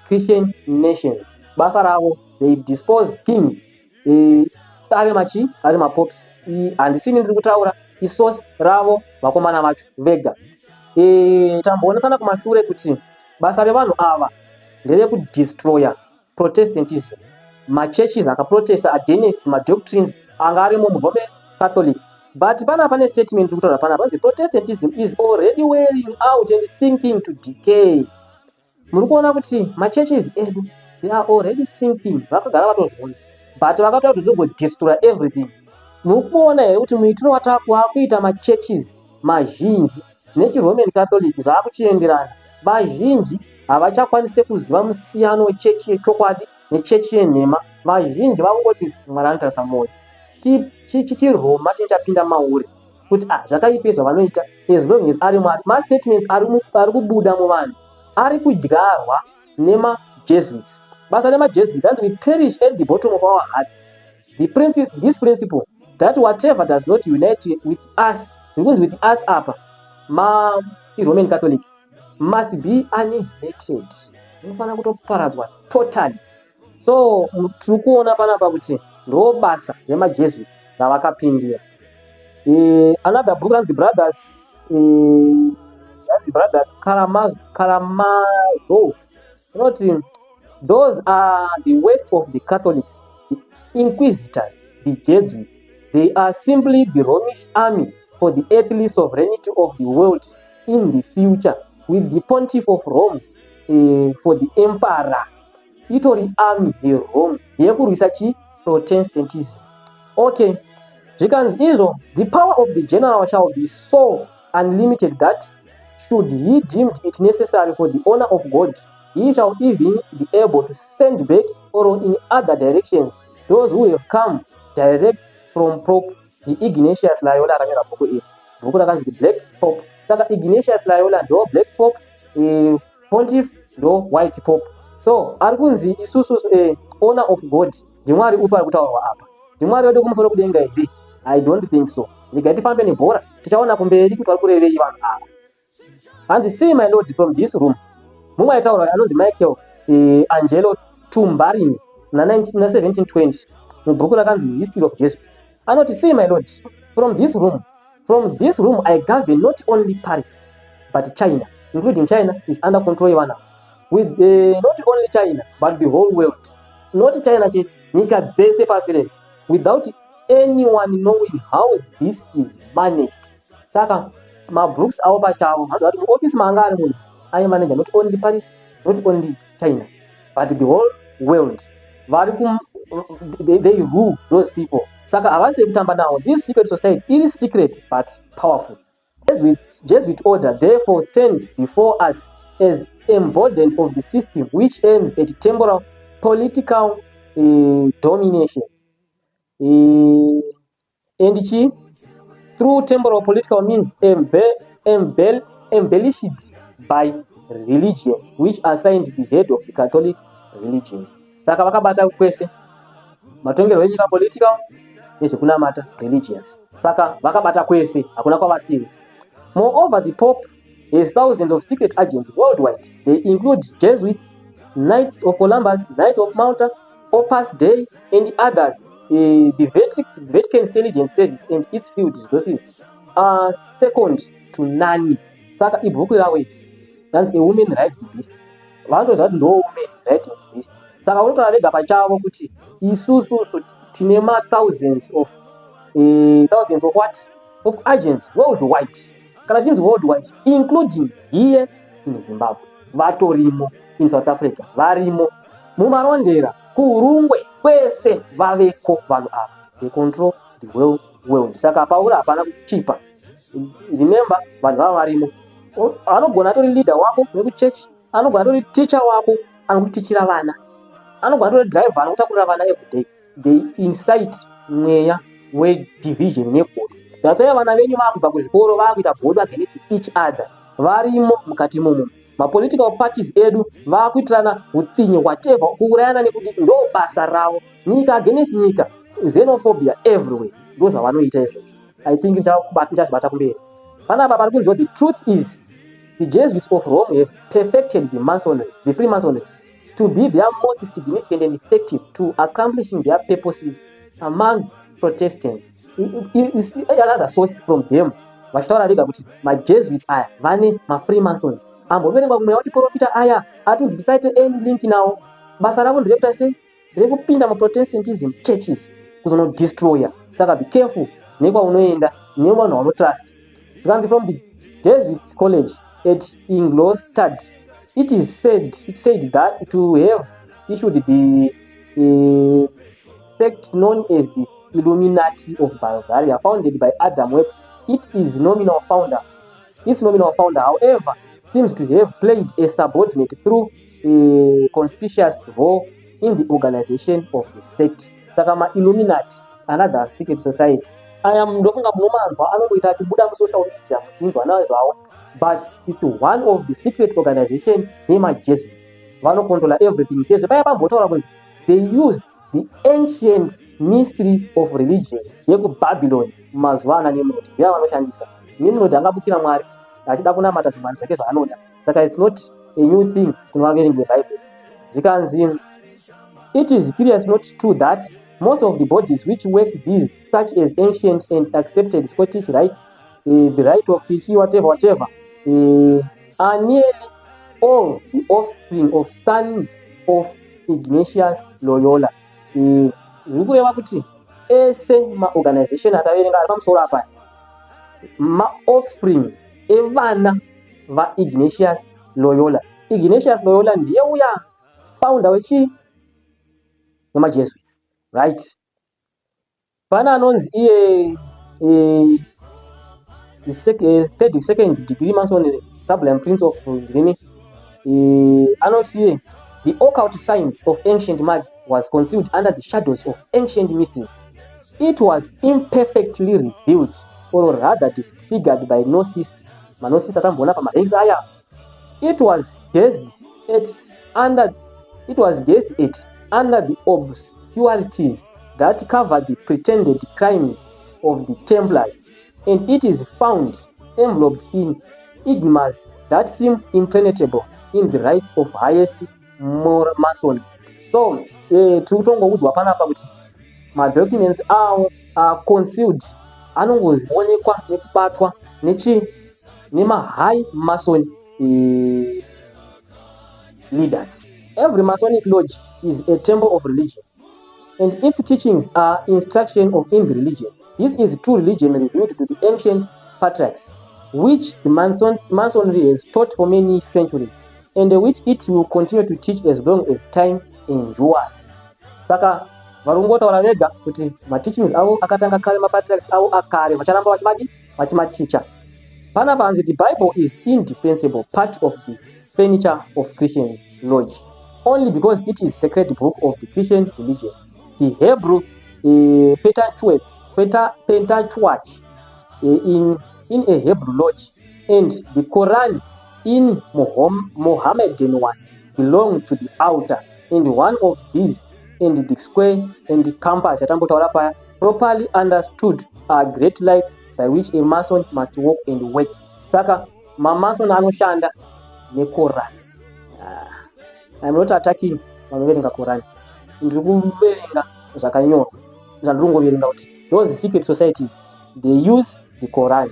Christian nations. Basa ravo, they depose kings. Ari machi ari mapopes. Handisini ndiri kutaura, isource ravo vakomana vacho vega. Tamboonesana kumashure kuti basa revanhu ava nderekudestroya Protestantism, machurches akaprotesta against madoctrines anga arimo muRoman Catholic. But pana pane statement iri kutaura panapa, panzi Protestantism is already wearing out and sinking to decay. Muri kuona kuti machurches edu, they are already sinking. Vakagara vatozviona, but vakataura kuti zvogodestroya everything. Muri kuona here kuti muitiro watakuita machurches mazhinji nechiRoman Catholic zvaakuchienderana? Vazhinji havachakwanisi kuziva musiyano wechechi yechokwadi nechechi yenhema. Vazhinji vakungoti Mwari anotarisa mwoyo. ChiRoma chinenge chapinda mauri kuti, ah, zvakaipa zvavanoita, as long as ari Mwari. Mastatements ari kubuda muvanhu ari kudyarwa nemaJesuits. Basa remaJesuits, hanzi we perish at the bottom of our hearts this principle that whatever does not unite with us, zviri kunzi with us apa ma iRoman Catholic, must be annihilated, inofanira kutoparadzwa totally. So tiri kuona panapa kuti ndo basa remaJesuits ravakapindira. Another book, The Brothers Karamazov, inoti those are the worst of the Catholics, the inquisitors, the Jesuits. They are simply the Romish army for the earthly sovereignty of the world in the future, with the Pontiff of Rome for the emperor. Itori army yeRome yekurwisa chiProtestantism. Okay, zvikanzi izvo, the power of the general shall be so unlimited that should he deemed it necessary for the honor of God, he shall even be able to send back or in other directions those who have come direct from Pope. NdiIgnatius Loyola akanyora bhuku iri, bhuku rakanzi The Black Pope. Saka Ignatius Loyola ndo Black Pope, Pontiff ndo White Pope. So ari kunzi isusu honor of God, ndiMwari upi ari kutaurwa apa? NdiMwari wedu kumusoro kudenga here? I don't think so. Regai tifambe nebhora, tichaona kumberi kuti vari kurevei vanhu ava. Hanzi, "See, my lord, from this room," mumwe aitaura anonzi Michael Angelo Tumbarini na1720 mubhuku rakanzi History of Jesuits, anoti, "See, my lord, from this room I govern not only Paris but China," including China is under control yevanhu, with not only China but the whole world, not China chete, nyika dzese pasi rese, "without anyone knowing how this is managed." Saka mabooks avo pachavo vanoziva kuti muofisi maanga ari munhu aimanager not only Paris, not only China, but the whole world. Vari they rule those people. Saka havasi vekutamba navo. This secret society iri secret but powerful. Jesuit order therefore stands before us as embodiment of the system which aims at temporal political domination and chi through temporal political means embellished by religion, which assigned the head of the Catholic religion. Saka vakabata kwese, matongerwo enyika, political, nezvekunamata, religious. Saka vakabata kwese, hakuna kwavasiri. Moreover, the Pope has thousands of secret agents worldwide. They include Jesuits, Knights of Columbus, Knights of Malta, Opus Dei and others. The Vatican Intelligence Service and its field resources are second to none. Saka ibhuku ravo iri ranzi A Woman Rides the Beast. Vanotoziva kuti ndo woman riding the beast. Saka unotaura vega pachavo kuti isususu tine mathousands of thousands of what, of agents worldwide. Kana chinzi worldwide, including here in Zimbabwe vatorimo, in South Africa varimo, muMarondera, kuUrungwe, kwese vaveko vanhu ava. They control the whole world. Saka pauri hapana kuchipa. Remember, vanhu vava varimo. Anogona atori leader wako wekuchechi, anogona atori teacher wako anokutichira vana, anogona atori driver anokutakurira vana everyday. They incite mweya wedivision negodo. That's why vana venyu vaakubva kuzvikoro vaakuita godo against each other. Varimo mukati imomo. Mapolitical parties edu vaakuitirana utsinye, whatever, kuurayana nekudiki, ndo basa ravo. Nyika against nyika, xenophobia everywhere, ndo zvavanoita izvozvo. I think ndichazvibata kumberi. Panapa pari kunziwa, the truth is the Jesuits of Rome have perfected the Masonry, the Freemasonry, to be their most significant and effective to accomplishing their purposes among Protestants. Is another source from them vachitaura vega kuti maJesuits aya vane maFreemasons amboverengwa kumweya wachiprofita aya atunzi tisaite any link nawo. Basa ravo nderekuita sei? Rekupinda muProtestantism churches kuzonodestroya. Saka be careful nekwaunoenda, nevanhu vaunotrust. Zvikanzi, from the Jesuits college at Ingolstadt it is said, it said that to have issued the sect known as the Illuminati of Bavaria, founded by Adam Weishaupt. It is nominal founder its nominal founder, however, seems to have played a subordinate though a conspicuous role in the organization of the sect. Saka maIlluminati, another secret society aya, ndofunga munomanzwa, anongoita achibuda musocial media muchinzwa nazvawo, but it's one of the secret organization yemaJesuits. Vanocontrola everything, sezvo paya pambotaura kunzi they use the ancient mystery of religion yekuBabylon mumazuva ana Nimrod. Ndiya vanoshandisa. Nimrod angabukira Mwari achida kunamata zvimwari zvake zvaanoda. Saka it's not a new thing kune vaverengi vebhaibheri. Zvikanzi, it is curious not too that most of the bodies which work these, such as ancient and accepted Scottish Rite, the Rite of Chichi, whatever, whatever, are nearly all the offspring of sons of Ignatius Loyola. Zviri kureva kuti ese maorganization ataverenga ari pamusoro apa maoffspring evana vaIgnatius Loyola. Ignatius Loyola ndiye uya founder wechi wemaJesuits, right? Pane anonzi iye third, second degree Mason, Sublime Prince of Rini, anoti iye, the occult science of ancient magic was concealed under the shadows of ancient mysteries. It was imperfectly revealed, or rather disfigured, by gnostics. Magnostics atamboona pamaranks aya. It was guessed at under the obscurities that covered the pretended crimes of the Templars, and it is found enveloped in enigmas that seem impenetrable in the rites of highest Mason. So tiri kutongoudzwa panapa kuti madocuments avo are concealed, anongoonekwa nekubatwa nechi nemahigh Mason leaders. Every Masonic lodge is a temple of religion, and its teachings are instruction of in the religion. This is true religion revealed to the ancient patriarchs, which the Masonry has taught for many centuries and which it will continue to teach as long as time endures. Saka vari kungotaura vega kuti mateachings avo akatanga kare, mapatriarchs avo akare, vacharamba vachimadi vachimaticha. Panapa hanzi the Bible is indispensable part of the furniture of Christian lodge only because it is sacred book of the Christian religion. The Hebrew Pentateuch in a Hebrew lodge and the Quran in Mohammedan one belong to the altar, and one of these and the square and the compass yatambotaura paya, properly understood, are great lights by which a Mason must walk and work. Saka mamason anoshanda neKoran. I'm not attacking vanoverenga Koran, ndiri kuverenga zvakanyorwa. Zvandiri kungoverenga kuti those secret societies, they use the Koran.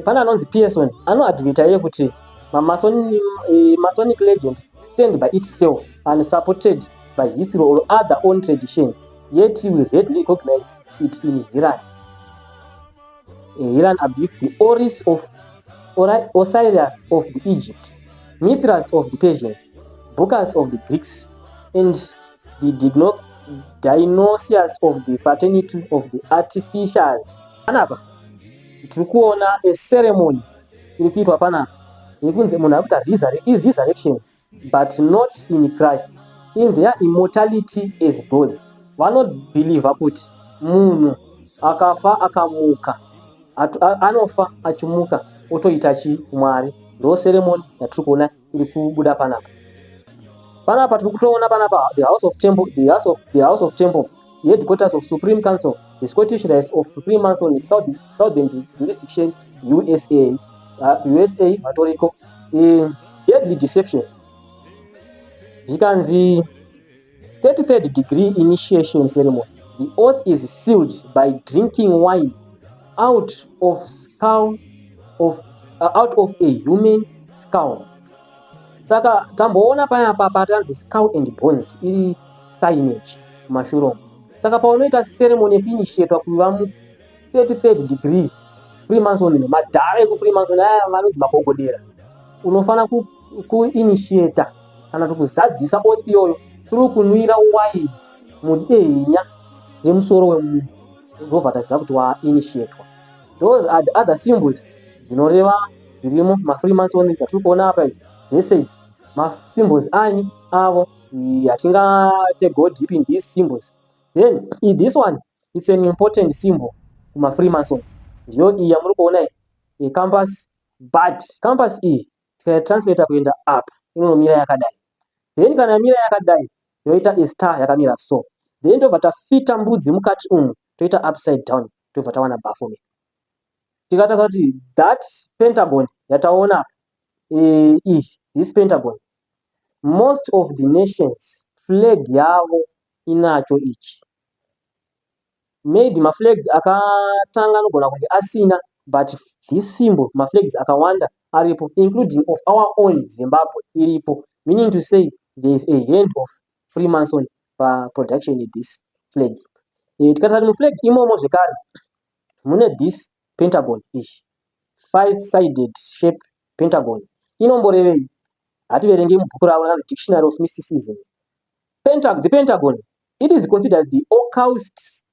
Pane anonzi Pearson anoadmita iye kuti Masonic legend stand by itself unsupported by history or other own tradition, yet we readily recognize it in Hiram Abiff, the Oris of Osiris of the Egypt, Mithras of the Persians, Bacchus of the Greeks and the Dionysius of the fraternity of the artificers. Panapa tiri kuona a ceremony iri kuitwa panapa yekunzi munhu ari kuita iresurrection, but not in Christ, in their immortality as gods. Vanobhilivha kuti munhu akafa akamuka, anofa achimuka otoita chimwari. Ndo ceremony yatiri kuona iri kubuda panapa. Panapa tiri kutoona panapa the house of temple, the house of temple, headquarters of Supreme Council, the Scottish Rites of Freemason, Southern Jurisdiction, USA. USA vatoriko. Deadly deception. Zvikanzi 33rd degree initiation ceremony, the oath is sealed by drinking wine out of a human skull. Saka tamboona payapa patanzi skull and bones iri signage mumashure umu. Saka paunoita ceremony yekuinitiatwa kuva mu 33rd degree Freemason, madhara ekuFreemason aya vanonzi magogodera, unofana kuinitiata kana kuti kuzadzisa oath iyoyo through kunwira wine mudehenya remusoro wemunhu, ndobva taziva kuti wainitiatwa. Those are the other symbols dzinoreva dzirimo maFreemason dzatiri kuona apa. Idzi dzese idzi masymbols ani avo. Hatingate go deep in these symbols. Then this one, it's an important symbol kumafreemason. Ndiyo iyi yamuri kuona iyi, compass. But compass iyi tikaitranslata kuenda apa inonomira yakadai. Then kana yamira yakadai, yoita a star yakamira so. Then tobva tafita mbudzi mukati umu, toita upside down, tobva tawana Baphomet. Tikatarisa kuti that pentagon yataona apa, iyi, this pentagon, most of the nations flag yavo inacho ichi. Maybe maflag akatanga anogona kunge asina, but this symbol, maflags akawanda aripo, including of our own Zimbabwe iripo, meaning to say there is a hand of Freemason paproduction this flag. Tikatarisa kuti muflag imomo zvekare mune this pentagon ichi, five sided shape pentagon. Inomborevei? Hativerengei mubhuku ravo rakanzi Dictionary of Mysticism. The pentagon, it is considered the occults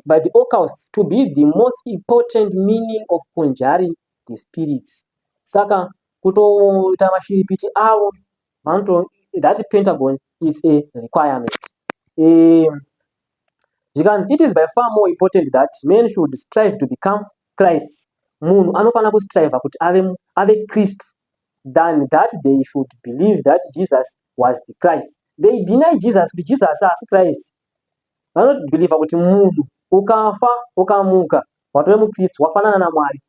by the occults to be the most important meaning of conjuring the spirits. Saka kutoita mashiripiti avo vanoto that pentagon is a requirement. Zvikanzi it is by far more important that men should strive to become Christ, munhu anofanira kustriva kuti ave Kristu, than that they should believe that Jesus was the Christ. They deny Jesus, kuti Jesus haasi Christ. Vanobhilivha kuti munhu ukafa ukamuka watove muKristu, wafanana naMwari.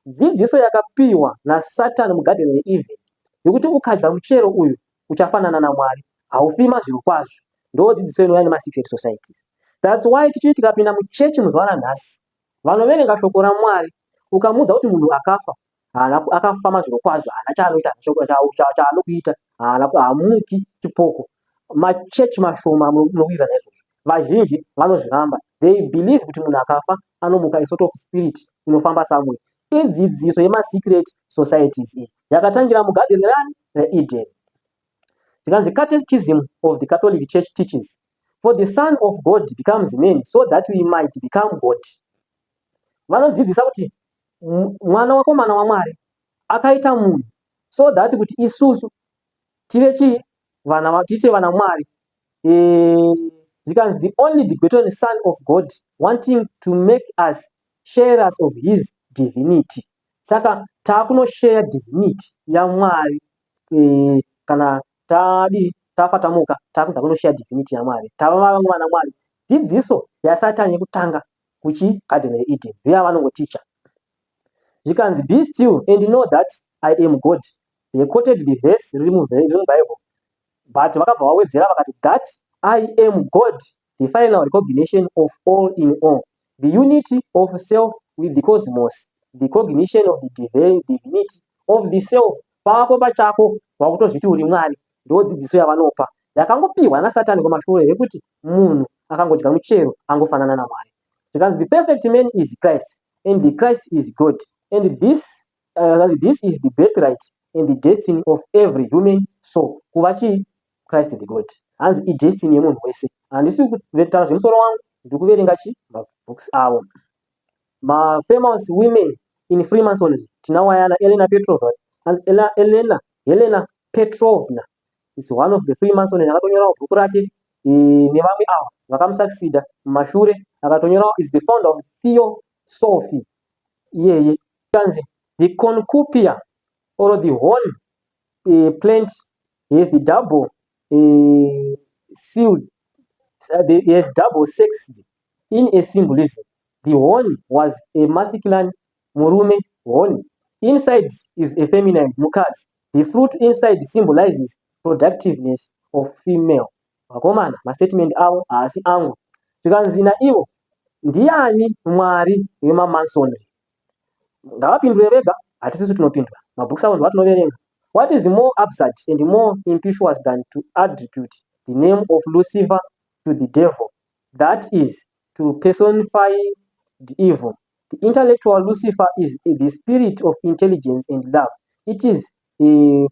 Dzidziso yakapiwa naSatani mugadheni reEden yekuti ukadya muchero uyu uchafanana naMwari, haufi mazvirokwazvo, ndo dzidziso inouya nemasecret societies. That's why tichiti tikapinda muchechi muzuva ranhasi, vanoverenga shoko raMwari, ukamuudza kuti munhu akafa haana akafa mazvirokwazvo, haana chaanoita, chaanokuita, haamuki, chipoko. Machechi mashoma munowirira naizvozvo, vazhinji vanozviramba. They believe kuti munhu akafa anomuka, a sort of spirit inofamba somewhere. Idzidziso yemasecret societies iyi yakatangira mugadheni rani? ReEden. Zvikanzi, Catechism of the Catholic Church teaches, "For the Son of God becomes man so that we might become God." Vanodzidzisa kuti mwana wakomana waMwari akaita munhu so that kuti isusu tive chii? Vana, tiite vana Mwari. Zvikanzi, "The only begotten Son of God, wanting to make us sharers of his divinity." Saka taakunoshare divinity yaMwari. Kana tadi tafa, tamuka, taakudza kunoshare divinity yaMwari, tava vamwe vana Mwari. Dzidziso yaSatani yekutanga kuchigadheni reEden ndiyo yavanongoticha. Zvikanzi, "Be still and know that I am God." They quoted the verse riri muBible, but vakabva vawedzera vakati, "That I am God, the final recognition of all in all, the unity of self with the cosmos, the cognition of the divinity of the self." Pako pachako wakutozviti uri Mwari. Ndo dzidziso yavanopa yakangopiwa naSatani kumashure, yekuti munhu akangodya muchero angofanana naMwari. Zvikanzi, "The perfect man is Christ, and the Christ is God, and this is the birthright and the destiny of every human soul." Kuva chii? Christ the God. Hanzi idestiny yemunhu wese. Handisi kutaura zvemusoro wangu, ndiri kuverenga chi mabooks avo. Mafamous women in Freemasonry tinawayana Elena Petrova. Elena, Helena Petrovna is one of the Freemason. Akatonyorawo bhuku rake nevamwe ava vakamusucceeda mumashure. Akatonyorawo, is the founder of Theosophy iyeye. Kanzi the cornucopia or the horn plant has the double sealed, has double sexed in a symbolism. The horn was a masculine, murume horn, inside is a feminine, mukadzi. The fruit inside symbolizes productiveness of female. Vakomana, mastatement avo haasi angu. Zvikanzi naivo, ndiani Mwari wemamasonry? Ngavapindure vega, hatisisu tinopindura. Mabhuku avo ndoatinoverenga. What is more absurd and more impious than to attribute the name of Lucifer to the devil, that is, to personify the evil? The intellectual Lucifer is the spirit of intelligence and love. It is a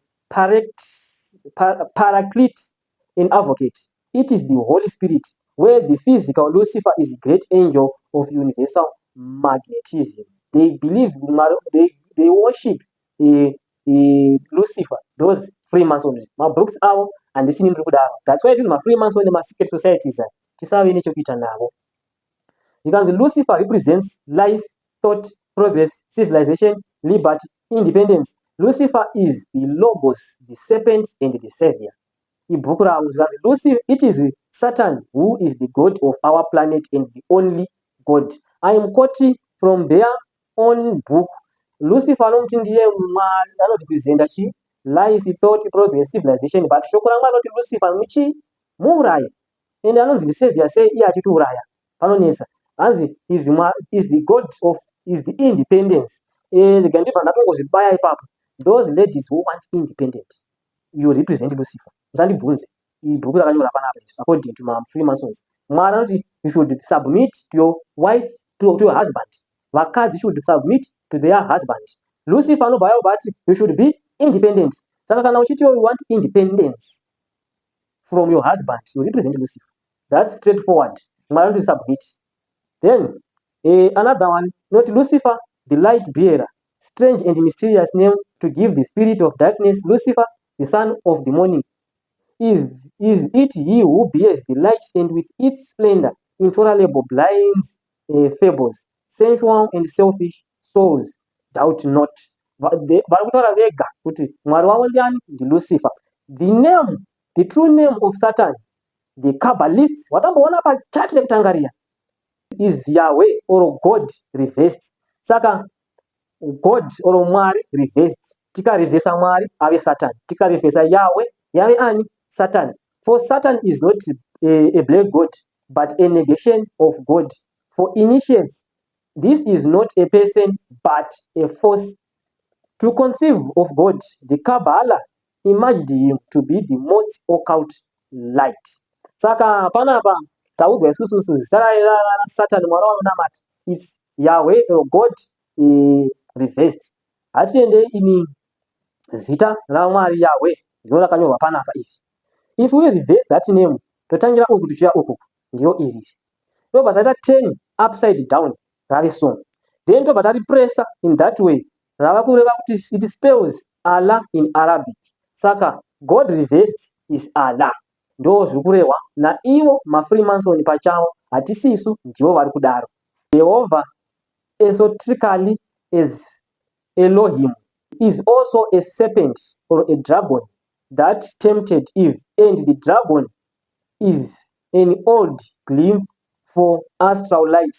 paraclete and advocate. It is the Holy Spirit, where the physical Lucifer is great angel of universal magnetism. They believe they worship Lucifer, those Freemasons. Mabooks avo, handisini ndiri kudaro. That's why tiri mafreemason nemasecret societies aya tisave nechekuita navo. Zvikanzi, "Lucifer represents life, thought, progress, civilization, liberty, independence. Lucifer is the Logos, the serpent and the savior." Ibhuku ravo. Zvikanzi, "Lucifer, it is Satan who is the god of our planet and the only god." I am quoting from their own book. Lucifer anomuti ndiye Mwari, anorepresenta chi life, thought, progress, civilization, but shoko raMwari anoti Lucifer muchi muurayi, ende anonzi ndisavior sei iye achitiuraya? Panonetsa. Hanzi is the god of, is the independence. Rega ndibva ndatongozvibaya ipapo. Those ladies who want independent, you represent Lucifer. Musandibvunze, ibhuku rakanyora panapa. According to mafreemasons, Mwari anoti you should submit to your wife, to your husband. Vakadzi should submit to their husband. Lucifer anobva ayobva ati you should be independent. Saka kana uchiti you want independence from your husband, you represent Lucifer. That's straightforward. Mwari anoti submit. Then another one, not Lucifer, the light bearer, strange and mysterious name to give the spirit of darkness. Lucifer, the son of the morning, is it he who bears the light and with its splendor intolerable blinds fables, sensual and selfish souls doubt not. Vari kutaura vega kuti Mwari wavo ndiani? NdiLucifer. The name, the true name of Satan, the Kabbalists watamboona pachati rekutanga riya, is Yahweh or God reversed. Saka God or Mwari reversed, tikarevhesa Mwari ave Satan, tikarevhesa Yahweh yave ani? Satan. For Satan is not a black god but a negation of God. For initiates, this is not a person but a force. To conceive of God, the Kabbalah imagined him to be the most occult light. Saka panapa Taudzwa isususu zita raSatani, Mwari wavanonamata, it's Yahweh or God reversed. Hatiendei ini zita raMwari Yahweh ndiro rakanyorwa panapa iri. If we reverse that name, totangira uku tichiuya uku, ndiro iri. Tobva taita 10 upside down, rave so. Then tobva taripressa in that way, rava kureva kuti it spells Allah in Arabic. Saka God reversed is Allah. Ndo zviri kurehwa naivo maFreemason pachavo, hatisisu, ndivo vari kudaro. Jehovah, esoterically as Elohim, is also a serpent or a dragon that tempted Eve, and the dragon is an old glyph for astral light,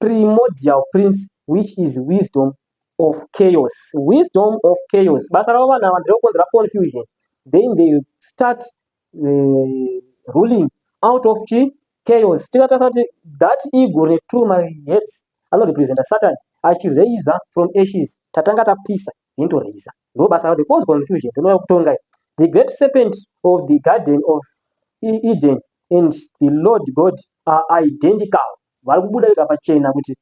primordial prince, which is wisdom of chaos. Wisdom of chaos. Basa ravo vanhu ava nderekukonzera confusion, then they start ruling out of chi chaos. Tikatarisa kuti that eagle retwo maheads anorepresenta Satan achiraisa from ashes. Tatanga tapisa, inotoraisa. Ndo basa ravo, they cause confusion, tinouya kutonga. The great serpent of the Garden of Eden and the Lord God are identical. Vari kubuda vega pachena kuti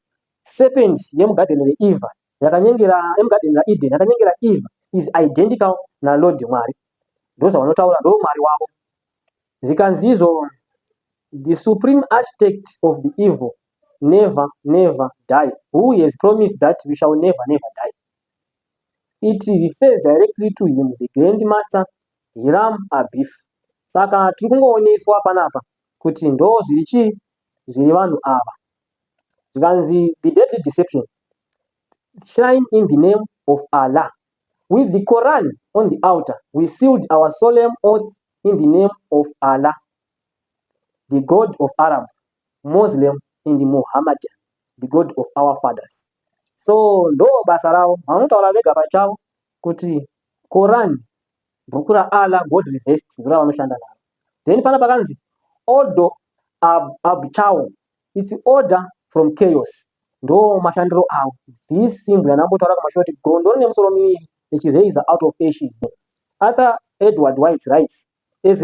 serpent yemugadheni reEva yakanyengera, yemugadheni raEden yakanyengera Eva, is identical naLord Mwari. Ndo zvavanotaura, ndo Mwari wavo. Zvikanzi izvo, the supreme architect of the evil never, never die, who has promised that we shall never, never die. It refers directly to him, the Grand Master Hiram Abif. Saka tiri kungooneswa panapa kuti ndo zviri chii zviri vanhu ava. Zvikanzi the deadly deception shrine in the name of Allah with the Quran on the altar, we sealed our solemn oath in the name of Allah, the God of Arab, Muslim and Muhammadan, the God of our fathers. So ndo basa ravo, vanotaura vega pachavo kuti Quran, bhuku raAllah, God reversed, ndo ravanoshanda naro. Then pana pakanzi Ordo Ab Chao, it's order from chaos. Ndo mashandiro avo. This symbol yanambotaura kumashure kuti gondo rine musoro miviri richiraise out of ashes. Arthur Edward White writes, as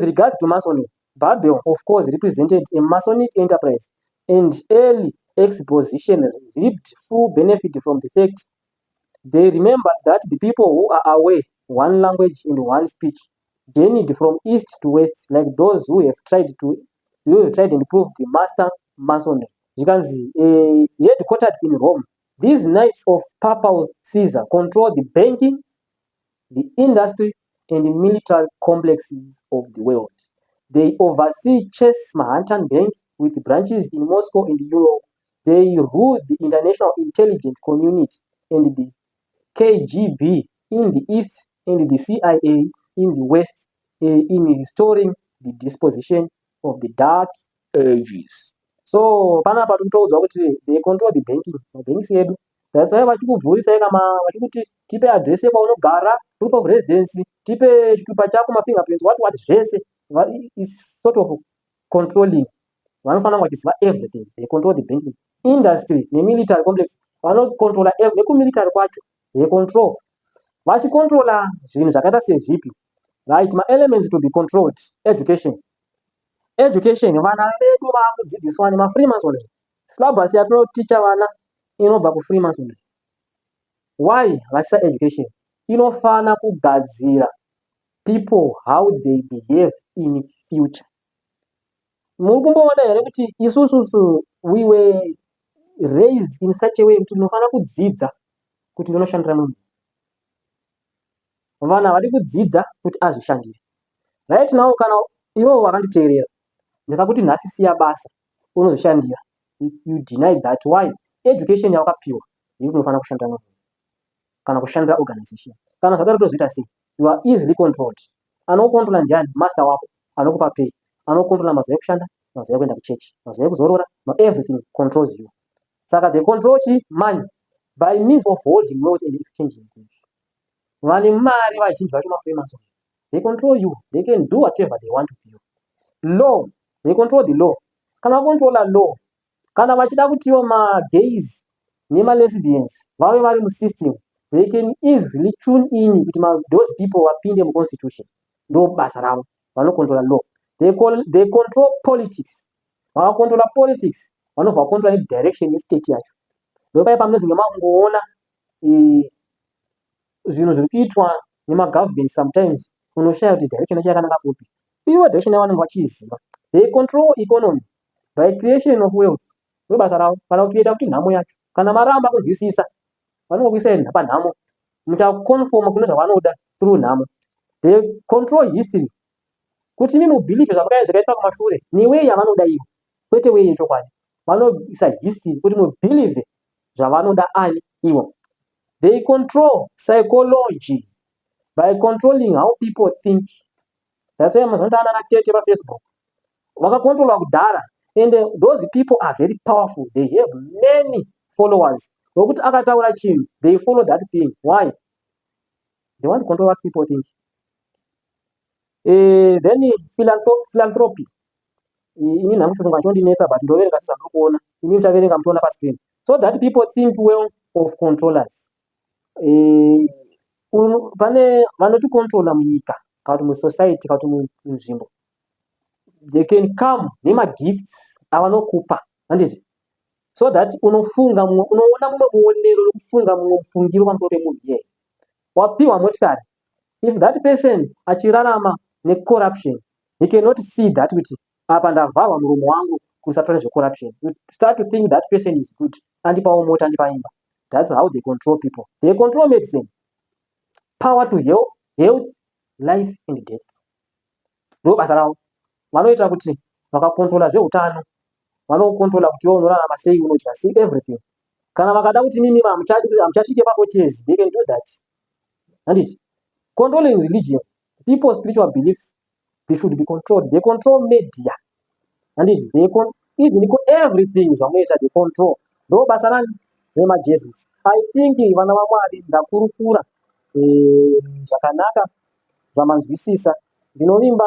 regards to Masonry, Babel of course represented a Masonic enterprise, and early exposition reaped full benefit from the fact. They remembered that the people who are aware one language and one speech journeyed from east to west like those who have tried and proved the master masonry. Zvikanzi headquartered in Rome, these knights of Papal Caesar control the banking, the industry and the military complexes of the world. They oversee Chase Manhattan Bank with branches in Moscow and Europe. They rule the international intelligence community and the KGB in the east and the CIA in the west in restoring the disposition of the Dark Ages. So panapa tikutoudzwa kuti they control the banking, mabanks edu. That's why vachikuvhurisai kama vachikuti tipe address yekwaunogara, proof of residence, tipe chitupa chako, mafingerprints, what zvese. Is sort of controlling. Vanofanira kunge vachiziva everything. They control the banking industry nemilitary complex. Vanocontrola nekumilitary kwacho, they control, vachicontrola zvinhu zvakaita sezvipi? Right, maelements to be controlled: education. Education, vana vedu vaakudzidziswa nemafreemasonry. Syllabus yatinoticha vana inobva kufreemasonry. Why vachisa education inofana kugadzira people how they behave in future? Muri kumboona here kuti isususu we were raised in such a way kuti tinofanira kudzidza kuti ndinoshandira munhu? Vanhu havadi kudzidza kuti azvishandire. Right now, kana ivo vakanditeerera, ndikakuti nhasi siya basa unozvishandira, you deny that. Why? Education yawakapiwa yekuti unofanira kushandira munhu kana kushandira organization. Kana zvadaro tozoita sei? You are easily controlled. Anokucontrola ndiani? Master wako anokupa pay, anokucontrola mazuva ekushanda, mazuva ekuenda kuchechi, mazuva ekuzorora, everything controls you. Saka they control chi money by means of holding wealth and exchanging goods. Vane mari vazhinji vacho mafreemason. They control you. They can do whatever they want with you. Law, they control the law. Kana vacontrola law, kana vachida kutiwo magays nemalesbians vave vari musystem, they can easily tune in kuti those people vapinde muconstitution. Ndo basa ravo, vanocontrola law. They control politics. Vakakontrola politics, vanobva vakontrola nedirection yestate yacho. Ndopai pamunozenge makungoona zvinhu zviri kuitwa nemagovernment. Sometimes unoshaya kuti direction yacho yakananga kupi. Ivo direction yavanenge vachiiziva. They control economy by creation of wealth. Ndo basa ravo, kana kucreata kuti nhamo yacho. Kana maramba kunzwisisa, vanongokuisai panhamo, muchaconforma kune zvavanoda through nhamo. They control history kuti imi mubelieve zvakaitwa kumashure neway yavanoda ivo, kwete way yechokwadi. Vanoisa history kuti mubelieve zvavanoda ani ivo. They control psychology by controlling how people think. That's why mazuva ano tete paFacebook vakakontrolwa kudhara, and those people are very powerful. They have many followers, vokuti akataura chinhu, they follow that thing. Why? They want to control what people think. Then philanthropy. Ini nhamu chirungu achondinetsa, but ndoverenga sezvandiri kuona. Imi muchaverenga muchiona pascreen. So that people think well of controllers. Pane vanoticontrola munyika kana kuti musociety kana kuti munzvimbo. They can come nemagifts avanokupa, handiti, so that unofunga mumwe, unoona mumwe muonero nokufunga mumwe mufungiro pamusoro pemunhu iyeye. Wapiwa motikari, if that person achirarama necorruption, he cannot see that kuti apa ndavharwa muromo wangu kusataura zvecorruption. You start to think that person is good, andipawo mota, andipa imba. That's how they control people. They control medicine, power to health, health, life and death. Ndo basa ravo. Vanoita kuti vakakontrola zveutano, vanokontrola kuti iwe unorarama sei, unodya sei, everything. Kana vakada kuti mimi hamuchasvike pa40 years, they can do that, handiti? Controlling religion, people spiritual beliefs, they should be controlled. They control media, handiti? They even everything zvamunoita, they control. Ndo basa rani? RemaJesuits. I think, vana vaMwari, ndakurukura zvakanaka zvamanzwisisa. Ndinovimba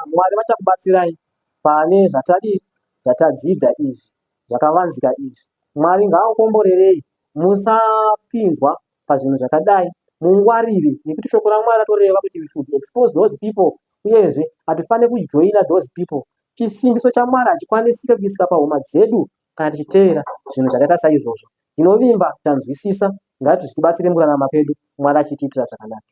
Mwari vachakubatsirai pane zvatadi, zvatadzidza izvi, zvakavanzika izvi. Mwari ngaakukomborerei. Musapinzwa pazvinhu zvakadai, mungwarire, nekuti shoko raMwari ratoreva kuti we should expose those people. Uyezve hatifaniri kujoina those people. Chisimbiso chaMwari hachikwanisike kuisika pahuma dzedu kana tichitevera zvinhu zvakaita saizvozvo. Ndinovimba tanzwisisa. Ngati zvitibatsire mukurarama kwedu, Mwari achitiitira zvakanaka.